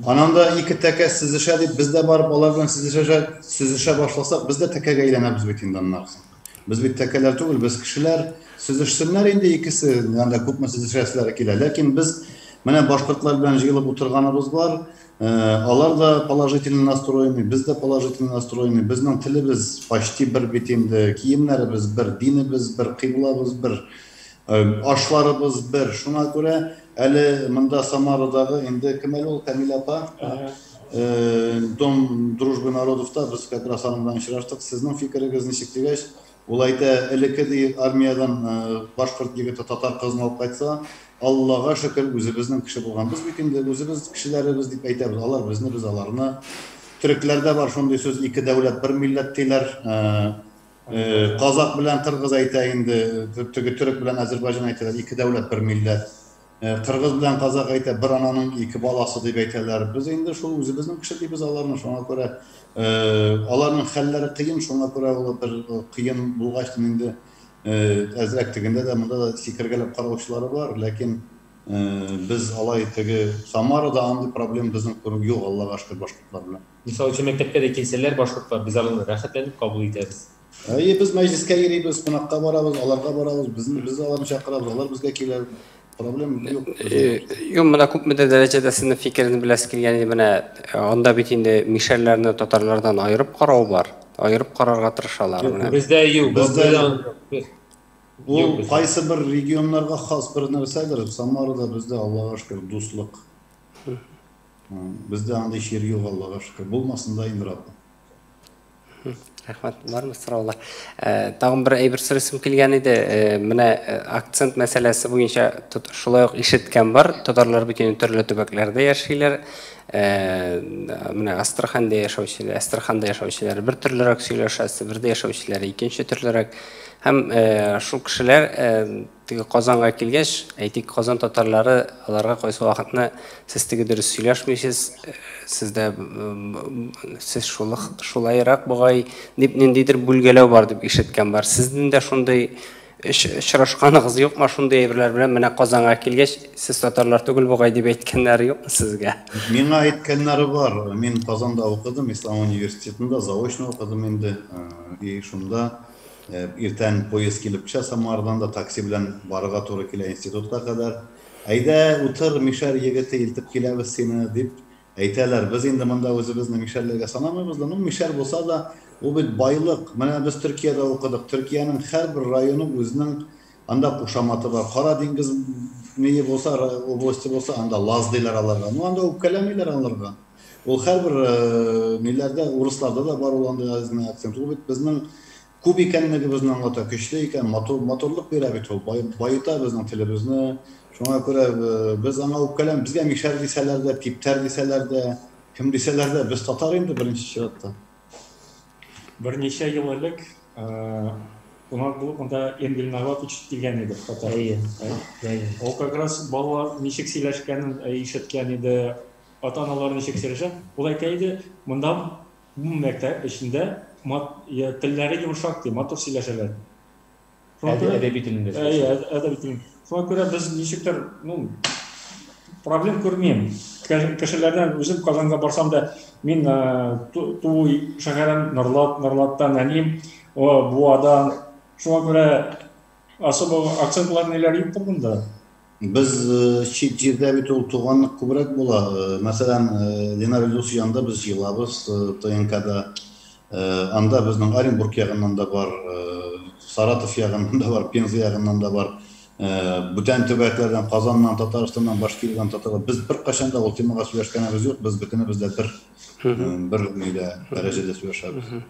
Анан да ике тәкә сөзешә дип, без дә барып алар белән сөзешә башласак, без дә тәкәгә әйләнәбез бит инде аннан соң. Без бит тәкәләр түгел, без кешеләр. Сөзешсеннәр инде икесе, анда күпме сөзешәселәре килә. Ләкин без менә башкортлар белән җыелып утырганыбыз бар. Алар да положительно настроены, без дә положительно настроены. Безнең телебез почти бер бит инде, киемнәребез бер, динебез бер, кыйблабыз бер, ашларыбыз бер. Шуңа күрә әле монда Самарадагы инде кем әле ул, Камилә апа? Дом дружбы народовта без как раз аның белән очраштык. Сезнең фикерегез ничек дигәч, ул әйтә, элекке ди армиядән башкорт егете татар кызын алып кайтса, Аллага шөкер, үзебезнең кеше булган. Без бит инде үзебез кешеләребез дип әйтәбез. Алар безне, без аларны. Төрекләрдә бар шундый сүз, ике дәүләт, бер милләт диләр. Казак белән кыргыз әйтә инде, теге төрек белән Азербайҗан әйтәләр, ике дәүләт, бер милләт. Кыргыз белән казак әйтә, бер ананың ике баласы дип әйтәләр. Без инде шул үзебезнең кеше дибез аларны, шуңа күрә аларның хәлләре кыен, шуңа күрә ул бер кыен булгач инде әзрәк тегендә дә, монда да сикергәләп караучылары бар, ләкин без алай теге Самарада андый проблем безнең күрү юк, Аллага шөкер, башкортлар белән. Мисал өчен, мәктәпкә дә килсәләр башкортлар, без аларны рәхәтләнеп кабул итәбез. Әйе, без мәҗлескә йөрибез, кунакка барабыз, аларга барабыз, без аларны чакырабыз, алар безгә килә. Проблем юк. Юк, менә күпмедер дәрәҗәдә сезнең фикерне беләсе килгән иде. Менә анда бит инде мишәрләрне татарлардан аерып карау бар. Аерып карарга тырышалар менә. Бездә юк. Бездә ул кайсы бер регионнарга хас бер нәрсәдер. Самарада бездә, Аллага шөкер, дуслык. Бездә андый чир юк, Аллага шөкер. Булмасын да инде, Раббым. Рәхмәт, бармы сораулар? Тагын бер әйбер сорыйсым килгән иде. Менә акцент мәсьәләсе буенча шулай ук ишеткән бар. Татарлар бит инде төрле төбәкләрдә яшиләр. Менә Астраханьда яшәүчеләр, Әстерханда яшәүчеләр бер төрлерәк сөйләшә, Себердә яшәүчеләр икенче төрлерәк. Һәм шул кешеләр теге Казанга килгәч, әйтик, Казан татарлары аларга кайсы вакытны сез теге дөрес сөйләшмисез, сездә сез шулайрак бугай дип ниндидер бүлгәләү бар дип ишеткән бар. Сезнең дә шундый очрашканыгыз юкмы шундый әйберләр белән? Менә Казанга килгәч, сез татарлар түгел бугай дип әйткәннәре юкмы сезгә? Миңа әйткәннәре бар. Мин Казанда укыдым, Ислам университетында заочно укыдым инде. И шунда иртән поезд килеп төшә Самарадан да, такси белән барырга туры килә институтка кадәр. Әйдә, утыр, мишәр егете, илтеп киләбез сине, дип әйтәләр. Без инде монда үзебезне мишәрләргә санамыйбыз да, ну, мишәр булса да, ул бит байлык. Менә без Төркиядә укыдык. Төркиянең һәрбер районы үзенең анда кушаматы бар. Кара диңгез ние булса, области булса, анда лаз диләр аларга. Ну, анда үпкәләмиләр аларга. Ул һәрбер ниләрдә, урысларда да бар ул андый акцент. Ул бит безнең күп икәнлегебезне аңлата, көчле икән, матурлык бирә бит ул, баета безнең телебезне. Шуңа күрә без аңа үпкәләм, безгә мишәр дисәләр дә, типтәр дисәләр дә, кем дисәләр дә, без татар инде беренче чиратта. Берничә ел элек кунак булып монда Энгель Наватович килгән иде, татар. Ул как раз балалар ничек сөйләшкәнен ишеткән иде, ата-аналар ничек сөйләшә. Ул әйтә иде, монда бу мәктәп эчендә телләре йомшак ди, матур сөйләшәләр. Әдәби телендә. Әйе, әдәби телендә. Шуңа күрә без ничектер, ну, проблем күрмим. Кешеләрдән үзем Казанга барсам да, мин туу шәһәрем Норлат, Норлаттан әнием Буадан. Шуңа күрә особо акцентлар ниләр юктыр монда. Без чит җирдә бит ул туганлык күбрәк була. Мәсәлән, Ленар Илдусов янында без җыелабыз ТНКда. Анда безнең Оренбург ягыннан да бар, Саратов ягыннан да бар, Пенза ягыннан да бар. Бүтән төбәкләрдән, Казаннан, Татарстаннан, Башкириядан татарлар. Без беркайчан да ул темага сөйләшкәнебез юк. Без бөтенебез дә бер нидә дәрәҗәдә сөйләшәбез.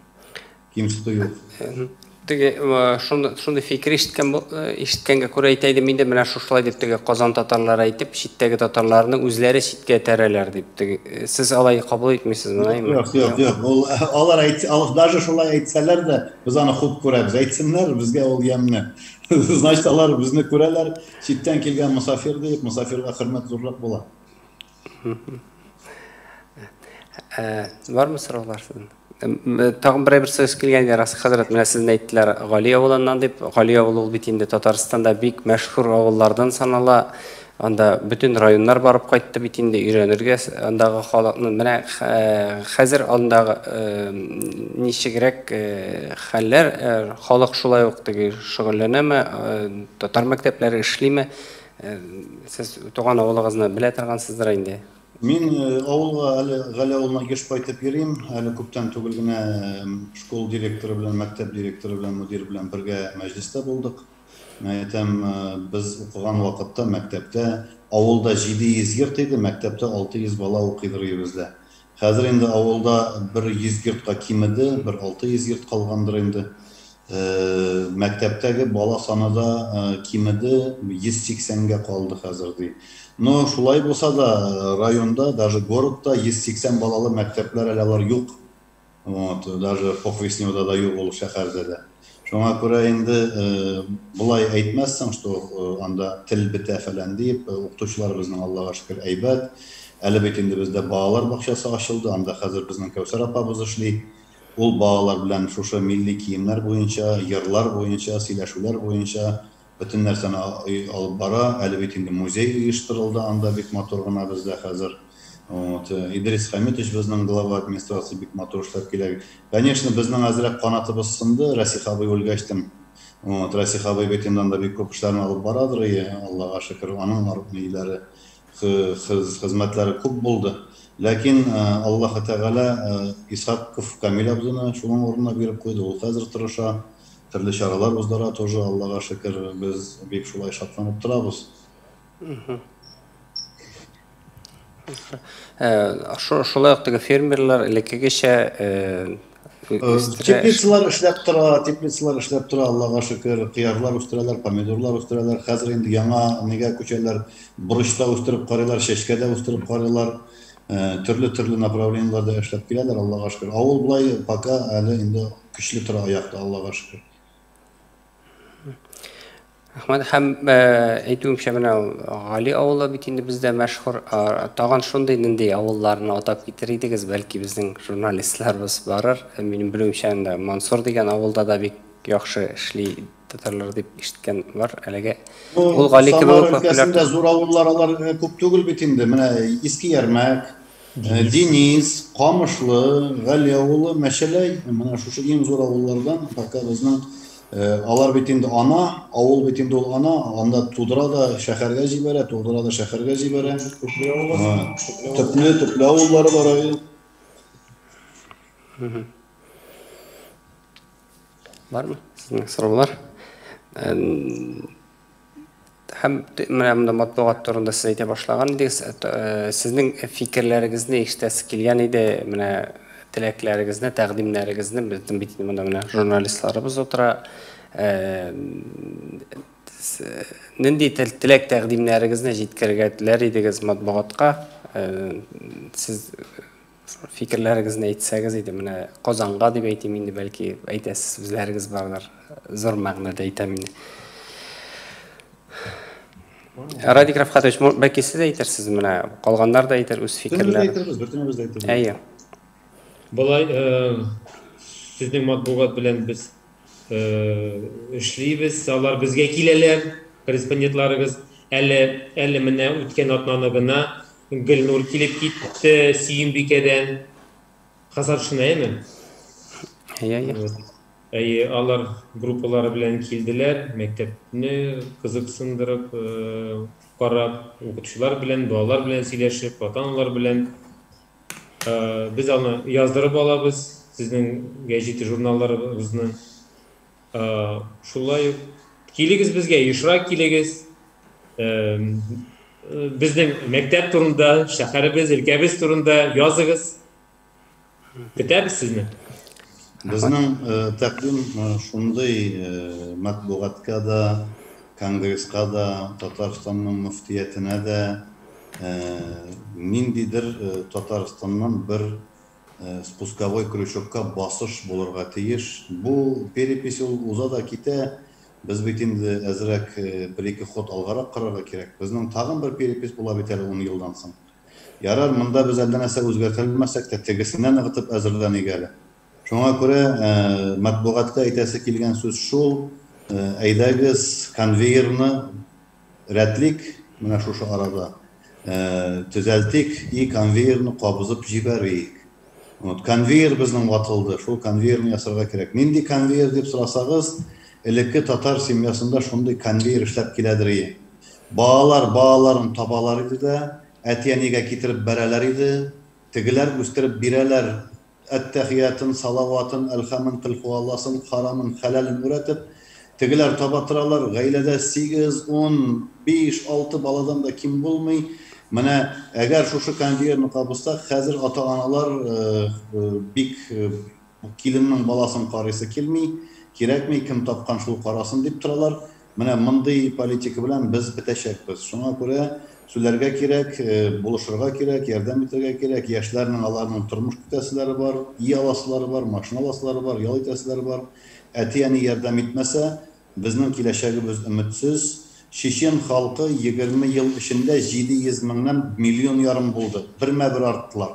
Кимсетү юк. Теге шундый фикер ишеткәнгә күрә әйтә идем инде, менә шушылай дип теге Казан татарлары әйтеп, читтәге татарларны үзләре читкә этәрәләр дип. Теге сез алай кабул итмисезме, әйме? Юк, юк, юк. Ул алар әйт, даже шулай әйтсәләр дә, без аны хуп күрәбез. Әйтсеннәр, безгә ул ямьле. Значит, алар безне күрәләр, читтән килгән мосафир дип, мосафирга хөрмәт зуррак була. Бармы сораулар сезнең? Тагын бер әйбер сүз килгән иде, Расих хәзрәт, менә сезне әйттеләр Гали авылыннан дип. Гали авылы ул бит инде Татарстанда бик мәшһүр авыллардан санала. Анда бөтен районнар барып кайтты бит инде өйрәнергә андагы халыкны. Менә хәзер андагы ничегрәк хәлләр, халык шулай ук теге шөгыльләнәме, татар мәктәпләре эшлиме? Сез туган авылыгызны белә торгансыздыр инде. Мин авылга әле Гали авылына еш кайтып йөрим. Әле күптән түгел генә школ директоры белән, мәктәп директоры белән, мөдир белән бергә мәҗлестә булдык. Мен әйтәм, без укыган вакытта мәктәптә авылда 700 йорт иде, мәктәптә 600 бала укыйдыр бездә. Хәзер инде авылда бер 100 йортка кимеде, бер 600 йорт калгандыр инде. Мәктәптәге бала саны да кимеде, 180-гә калды хәзер ди. Но шулай булса да районда, даже городта 180 балалы мәктәпләр әле алар юк. Вот, даже Похвистневода да юк ул шәһәрдә дә. Шуңа күрә инде болай әйтмәссең, что анда тел бетә фәлән дип, укытучылар безнең Аллага шөкер әйбәт. Әле бит инде бездә балалар бакчасы ачылды, анда хәзер безнең Кәүсәр апабыз эшли. Ул балалар белән шушы милли киемнәр буенча, йырлар буенча, сөйләшүләр буенча бөтен нәрсәне алып бара. Әле бит инде музей оештырылды, анда бик матур гына бездә хәзер. Вот, Идрис Хамитович безнең глава администрации бик матур эшләп килә. Конечно, безнең әзрәк канатыбыз сынды, Расих абый үлгәчтен. Вот, Расих абый бит инде анда бик күп эшләрне алып барадыр, и Аллага шөкер, аның ниләре, хезмәтләре күп булды. Ләкин Аллаһы Тәгалә Исхаков Камил абзыны шуның урынына биреп куйды. Ул хәзер тырыша, төрле чаралар уздыра тоже, Аллага шөкер, без бик шулай шатланып торабыз. Шулай ук теге фермерлар элеккегечә Теплицалар эшләп тора, теплицалар эшләп тора, Аллага шөкер, кыярлар үстерәләр, помидорлар үстерәләр. Хәзер инде яңа нигә күчәләр, борычта үстереп карыйлар, чәчкәдә үстереп карыйлар. Төрле-төрле направлениеләрдә эшләп киләләр, Аллага шөкер. Авыл болай пока әле инде көчле тора аякта, Аллага шөкер. Рәхмәт. Һәм әйтүемчә, менә Гали авылы бит инде бездә мәшһүр. Тагын шундый нинди авылларны атап китер идегез, бәлки безнең журналистларыбыз барыр. Минем белүемчә, инде Мансур дигән авылда да бик яхшы эшли татарлар дип ишеткән бар. Әлегә ул Гали кебек үк популяр. Зур авыллар алар күп түгел бит инде. Менә Иске Ярмәк, Денис, Камышлы, Гали авылы, Мәшәләй, менә шушы иң зур авыллардан пока безнең алар бит инде ана, авыл бит инде ул ана, анда тудыра да шәһәргә җибәрә, тудыра да шәһәргә җибәрә. Төпле, төпле авыллары бар әле. Бармы сезнең сораулар? Һәм менә монда матбугат турында сез әйтә башлаган идегез. Сезнең фикерләрегезне ишетәсе килгән иде, менә теләкләрегезне, тәкъдимнәрегезне. Безнең бит монда менә журналистларыбыз утыра. Нинди теләк тәкъдимнәрегезне җиткерергә теләр идегез матбугатка? Сез фикерләрегезне әйтсәгез иде, менә Казанга дип әйтим инде, бәлки әйтәсез сүзләрегез бардыр. Зур мәгънәдә әйтәм инде. Радик Рафкатович, бәлки сез әйтерсез, менә калганнар да әйтер үз фикерләрен. Бөтенебез әйтербез, бөтенебез дә әйтербез. Әйе. Болай, сезнең матбугат белән без эшлибез, алар безгә киләләр, корреспондентларыгыз. Әле, әле менә үткән атнаны гына Гөлнур килеп китте Сөембикәдән. Хасаршина, әйеме? Әйе, әйе. Әйе, алар группалары белән килделәр, мәктәпне кызыксындырып, карап, укытучылар белән, балалар белән сөйләшеп, ата-аналар белән. Без аны яздырып алабыз, сезнең гәҗит журналларыгызны. Шулай ук килегез безгә, ешрак килегез. Безнең мәктәп турында, шәһәребез, өлкәбез турында языгыз. Көтәбез сезне. Безнең тәкъдим шундый: матбугатка да, конгресска да, Татарстанның мөфтиятенә дә ниндидер Татарстаннан бер спусковой крючокка басыш булырга тиеш. Бу перепись ул уза да китә. Без бит инде әзрәк бер-ике ход алгарак карарга кирәк. Безнең тагын бер перепись була бит әле 10 елдан соң. Ярар, монда без әллә нәрсә үзгәртә алмасак та, тегесенә ныгытып әзерләник әле. Шуңа күрә матбугатка әйтәсе килгән сүз шул: әйдәгез, конвейерны рәтлик, менә шушы арада төзәлтик и конвейерны кабызып җибәрик. Вот, конвейер безнең ватылды, шул конвейерны ясарга кирәк. Нинди конвейер дип сорасагыз, элекке татар семьясында шундый конвейер эшләп киләдер иде. Балалар балаларын табалар иде дә, әти-әнигә китереп бәрәләр иде, тегеләр үстереп бирәләр, әттәхиятын, салаватын, әлхәмен, кылхуалласын, харамын, хәләлен өйрәтеп, тегеләр таба торалар, гаиләдә 8, 10, 5, 6 баладан да ким булмый. Менә әгәр шушы конвейерны кабызсак, хәзер ата-аналар бик киленнең баласын карыйсы килми, кирәкми, кем тапкан шул карасын дип торалар. Менә мондый политика белән без бетәчәкбез. Шуңа күрә сүләргә кирәк, булышырга кирәк, ярдәм итәргә кирәк. Яшьләрнең аларның тормыш көтәселәре бар, өй аласылары бар, машина аласылары бар, ял итәселәре бар. Әти-әни ярдәм итмәсә, безнең киләчәгебез өметсез. Чечен халкы 20 ел эчендә 700 меңнән миллион ярым булды. Бермә-бер арттылар.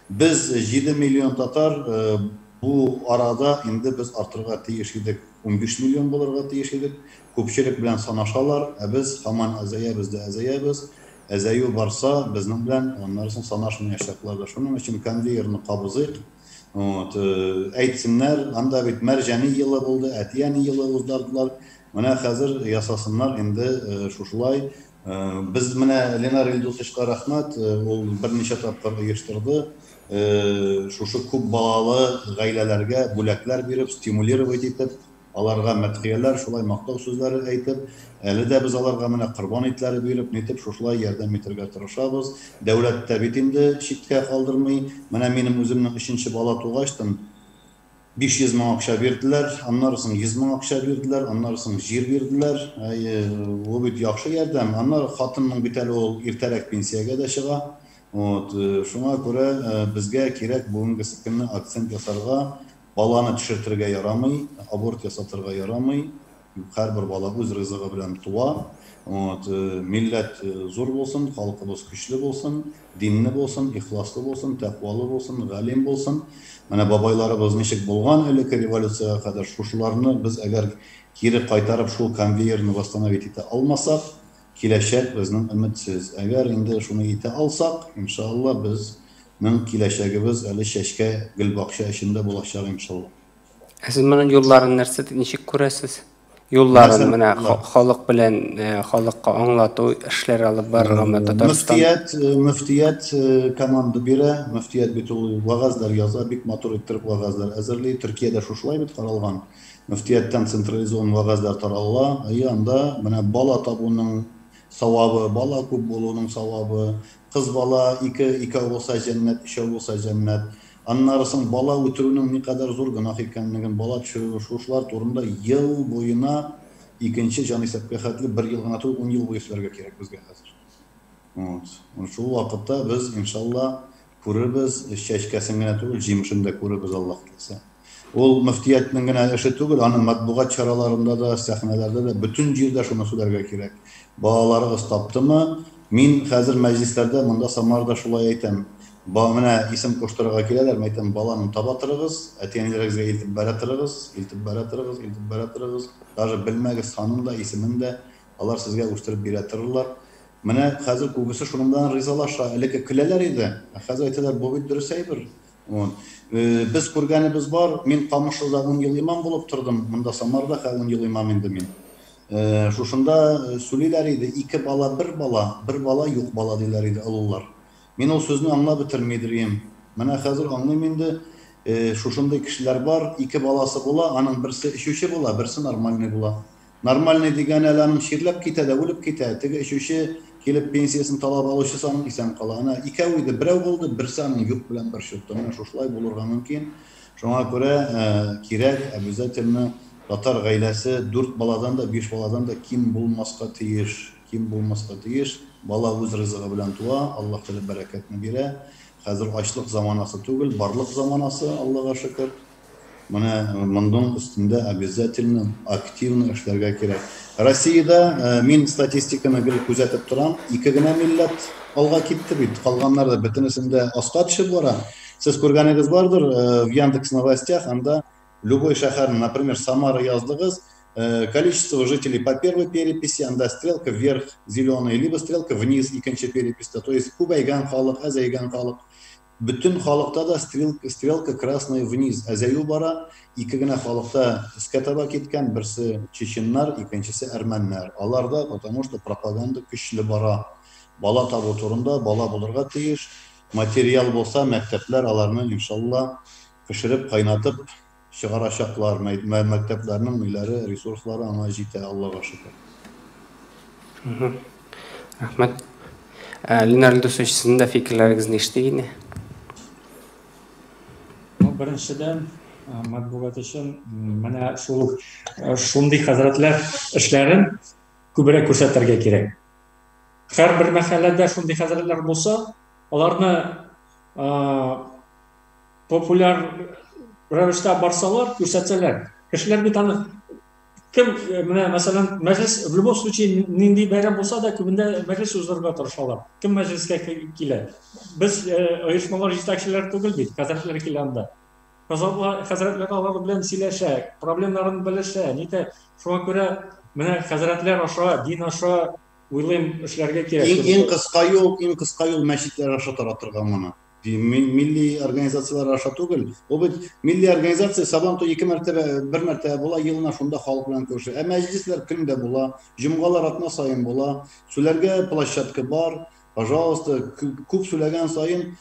Без 7 миллион татар, бу арада инде без артырга тиеш идек, 15 миллион булырга тиеш идек. Күпчелек белән санашалар, ә без һаман әзәябез дә әзәябез. Әзәю барса, безнең белән аннары соң санашмаячаклар да. Шуның өчен конвейерны кабызыйк. Вот, әйтсеннәр, анда бит Мәрҗани елы булды, әти-әни елы уздырдылар. Менә хәзер ясасыннар инде шушылай. Без менә Ленар Илдусовичка рәхмәт, ул берничә тапкыр оештырды. Шушы күп балалы гаиләләргә бүләкләр биреп, стимулировать итеп, аларга мәдхияләр, шулай мактау сүзләре әйтеп, әле дә без аларга менә корбан итләре биреп, нитеп шушылай ярдәм итәргә тырышабыз. Дәүләт тә бит инде читкә калдырмый. Менә минем үземнең өченче бала тугачтын 500 мең акча бирделәр, аннары соң 100 мең акча бирделәр, аннары соң җир бирделәр. Бу бит яхшы ярдәм. Аннары хатынның бит әле ул иртәрәк пенсиягә дә чыга. Вот, шуңа күрә безгә кирәк бүгенге көнне акцент ясарга. Баланы төшертергә ярамый, аборт ясатырга ярамый. Һәрбер бала үз ризыгы белән туа. Вот, милләт зур булсын, халкыбыз көчле булсын, динле булсын, ихласлы булсын, тәкъвалы булсын, галим булсын. Менә бабайларыбыз ничек булган элекке революциягә кадәр, шушыларны без әгәр кире кайтарып шул конвейерны восстановить итә алмасак, киләчәк безнең өметсез. Әгәр инде шуны итә алсак, иншалла, безнең киләчәгебез әле чәчкә гөлбакча эчендә булачак, иншалла. Ә сез моның юлларын нәрсә ничек күрәсез? Юлларын менә халык белән халыкка аңлату эшләре алып барыргамы Татарстан? Мөфтият команда бирә. Мөфтият бит ул вәгазьләр яза, бик матур иттереп вәгазьләр әзерли. Төркиядә шушылай бит каралган. Мөфтияттән централизован вәгазьләр тарала. И анда менә бала табуның савабы, бала күп булуның савабы, кыз бала икәү булса җәннәт, өчәү булса җәннәт. Аннары соң бала үтерүнең никадәр зур гөнаһ икәнлеген, бала төшерү, шушылар турында ел буена икенче җанисәпкә хәтле бер ел гына түгел, 10 ел буе сөйләргә кирәк безгә хәзер. Вот. Шул вакытта без, иншалла, күрербез, чәчкәсен генә түгел, җимешен дә күрербез, Аллаһ теләсә. Ул мөфтиятнең генә эше түгел, аның матбугат чараларында да, сәхнәләрдә дә, бөтен җирдә шуны сөйләргә кирәк. Балаларыгыз таптымы? Мин хәзер мәҗлесләрдә, монда Самарда шулай әйтәм. Менә исем куштырырга киләләр, мин әйтәм, баланы таба торыгыз, әти-әниләрегезгә илтеп бәрә торыгыз, илтеп бәрә торыгыз, илтеп бәрә торыгыз. Даже белмәгез санын да, исемен дә, алар сезгә үстереп бирә торырлар. Менә хәзер күбесе шуның белән ризалаша. Элекке көләләр иде, ә хәзер әйтәләр, бу бит дөрес әйбер. Без күргәнебез бар, мин Камышлыда 10 ел имам булып тордым, монда Самарда хәзер 10 ел имам инде мин. Шушында сөйлиләр иде, ике бала, бер бала, бер бала, юк бала диләр иде олылар. Мин ул сүзне аңлап бетермидер идем. Менә хәзер аңлыйм инде, шушындый кешеләр бар, ике баласы була, аның берсе эчүче була, берсе нормальный була. Нормальный дигән әле аның чирләп китә дә, үлеп китә. Теге эчүче килеп пенсиясен талап алучысы аның исән кала. Ана икәү иде, берәү булды, берсе аның юк белән бер чутта. Менә шушылай булырга мөмкин. Шуңа күрә кирәк обязательно татар гаиләсе 4 баладан да, 5 баладан да ким булмаска тиеш. Ким булмаска тиеш. Бала үз ризыгы белән туа, Аллаһ Тәгалә бәрәкәтне бирә. Хәзер ачлык заманасы түгел, барлык заманасы, Аллаһка шөкер. Менә моның өстендә обязательно активно эшләргә кирәк. Россиядә мин статистиканы гел күзәтеп торам, ике генә милләт алга китте бит, калганнар да бөтенесендә аска төшеп бара. Сез күргәнегез бардыр, в Яндекс новостях анда любой шәһәрне, например, Самара яздыгыз, количество жителей по первой переписи, анда стрелка вверх зеленая, либо стрелка вниз икенче переписьтә, то есть күбәйгән халык, әзәйгән халык. Бөтен халыкта да стрелка красная вниз, әзәю бара, ике генә халыкта өскә таба киткән, берсе чеченнар, икенчесе әрмәннәр. Аларда, потому что пропаганда көчле бара. Бала табу турында, бала булырга тиеш, материал булса, мәктәпләр аларны, иншалла, пешереп, кайнатып чыгарачаклар. Мәктәпләрнең ниләре, ресурслары аңа җитә, Аллаһка шөкер. Рәхмәт. Ленар Илдусович, сезнең дә фикерләрегезне ишетик инде. Беренчедән, матбугат өчен менә шул шундый хәзрәтләр эшләрен күбрәк күрсәтергә кирәк. Һәрбер мәхәлләдә шундый хәзрәтләр булса, аларны популяр рәвештә барсалар, күрсәтсәләр, кешеләр бит аны кем, менә мәсәлән, мәҗлес, в любом случае, нинди бәйрәм булса да, күбендә мәҗлес уздырырга тырышалар. Кем мәҗлескә килә? Без оешмалар җитәкчеләре түгел бит, хәзрәтләр килә анда. Хәзрәтләр алар белән сөйләшә, проблемнарын белешә, нитә. Шуңа күрә менә хәзрәтләр аша, дин аша Уйлыйм, эшләргә кирәк. Иң кыска юл, иң кыска юл мәчетләр аша таратырга моны. Милли организацияләр аша түгел. Ул бит милли организация Сабантуй ике мәртәбә, бер мәртәбә була елына, шунда халык белән күрешә. Ә мәҗлесләр көндә була, җомгалар атна саен була. Сүләргә площадка бар. Пожалуйста, күп сүләгән саен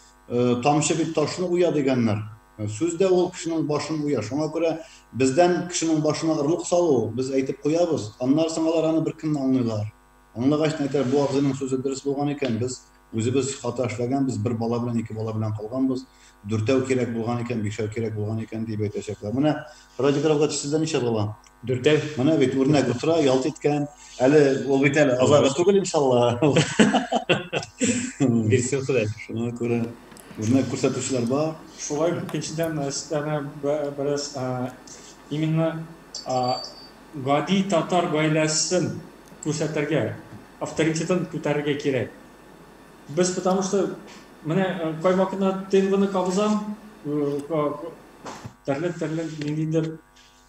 тамчы бит ташны уя дигәннәр. Сүз дә ул кешенең башын уя. Шуңа күрә бездән кешенең башына орлык салу, без әйтеп куябыз. Аннан соң алар аны бер көнне аңлыйлар. Аңлагач әйтәр, бу абзыйның сүзе дөрес булган икән, без үзебез хата эшләгәнбез, бер бала белән, ике бала белән калганбыз, дүртәү кирәк булган икән, бишәү кирәк булган икән дип әйтәчәкләр. Менә Радик Равгатович, сездә ничә бала? Дүртәү. Менә бит үрнәк утыра, ялт иткән. Әле ул бит әле азагы түгел, иншалла. Бирсен Ходай. Шуңа күрә үрнәк күрсәтүчеләр бар. Шулай икенчедән, өстәмә бераз именно гади татар гаиләсен күрсәтергә, авторитетын күтәрергә кирәк. Без потому что менә кайвакытта ТНВны кабызам, төрле-төрле ниндидер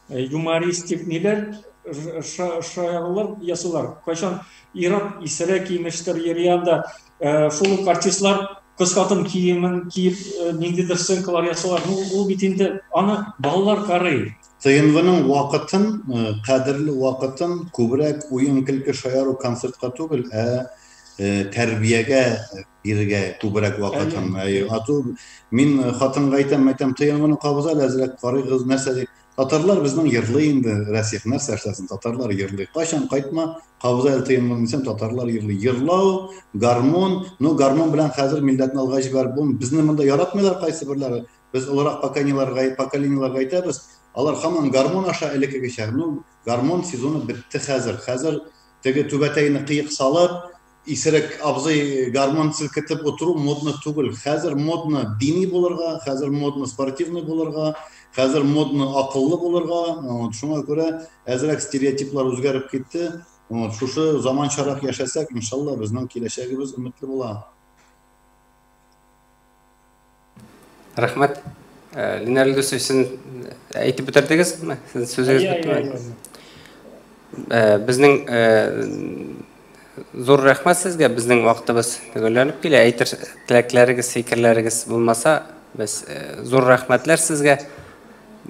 юмористик ниләр, шаярулар ясыйлар. Кайчан ир-ат исерек имештер йөри анда, шул ук артистлар кыз хатын киемен киеп ниндидер сценкалар ясыйлар. Ну, ул бит инде аны балалар карый. ТНВның вакытын, кадерле вакытын күбрәк уен-көлке, шаяру, концертка түгел, ә тәрбиягә бирергә күбрәк вакытын. Ату мин хатынга әйтәм, әйтәм, ТНВны кабыза әле, әзрәк карыйгыз, нәрсә дип. Татарлар безнең йырлый инде, Расих, нәрсә эшләсен, татарлар йырлый. Кайчан кайтма, кабыза әле ТНВны дисәм, татарлар йырлый. Йырлау, гармун, ну гармун белән хәзер милләтне алга җибәреп булмый. Безне монда яратмыйлар кайсы берләре. Без олырак поколениеләргә әйтәбез, алар һаман гармун аша элеккегечә. Ну, гармун сезоны бетте хәзер. Хәзер теге түбәтәйне кыек салып, исерек абзый гармун селкетеп утыру модно түгел. Хәзер модно дини булырга, хәзер модно спортивный булырга, хәзер модно акыллы булырга. Вот, шуңа күрә әзрәк стереотиплар үзгәреп китте. Вот, шушы заманчарак яшәсәк, иншалла, безнең киләчәгебез өметле була. Рәхмәт. Ленар Илдусович, сез әйтеп бетердегезме? Сезнең сүзегез беттеме? Безнең зур рәхмәт сезгә, безнең вакытыбыз төгәлләнеп килә. Әйтер теләкләрегез, фикерләрегез булмаса, без зур рәхмәтләр сезгә.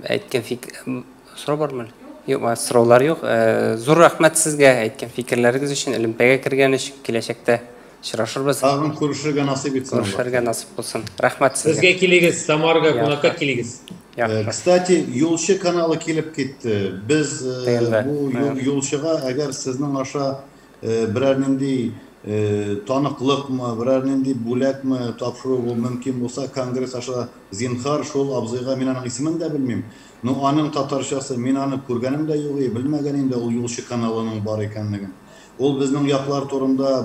Әйткән фикер сорау бармы? Юк, сораулар юк. Зур рәхмәт сезгә әйткән фикерләрегез өчен, элемтәгә кергән өчен, киләчәктә очрашырбыз. Тагын күрешергә насыйп итсен. Күрешергә насыйп булсын. Рәхмәт сезгә. Безгә килегез, Самарга кунакка килегез. Кстати, Юлчы каналы килеп китте. Без бу юлчыга, әгәр сезнең аша берәр нинди таныклыкмы, берәр нинди бүләкме тапшыру мөмкин булса, конгресс аша зинхар шул абзыйга, мин аның исемен дә белмим. Но аның татарчасы, мин аны күргәнем дә юк, белмәгән инде ул Юлчы каналының бар икәнлеген. Ул безнең яклар турында,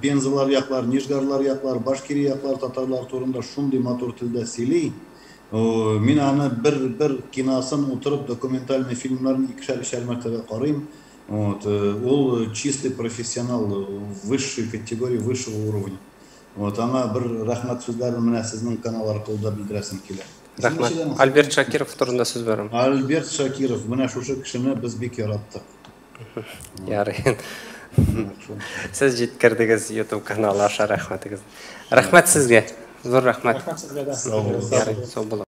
Пензалар яклар, Нижгарлар яклар, Башкирия яклар, татарлар турында шундый матур телдә сөйли. Мин аны бер киносын утырып, документальный фильмнарын икешәр-өчәр мәртәбә карыйм. Вот, ул чистый профессионал, высшей категории, высшего уровня. Вот, аңа бер рәхмәт сүзләрен менә сезнең канал аркылы да белдерәсем килә. Рәхмәт. Альберт Шакиров турында сүз барам. Альберт Шакиров, менә шушы кешене без бик яраттык. Ярый. Сез җиткердегез YouTube каналы аша, рәхмәтегез. Рәхмәт сезгә. Зур рәхмәт. Рәхмәт сезгә дә. Сау булыгыз. Ярый, сау булыгыз.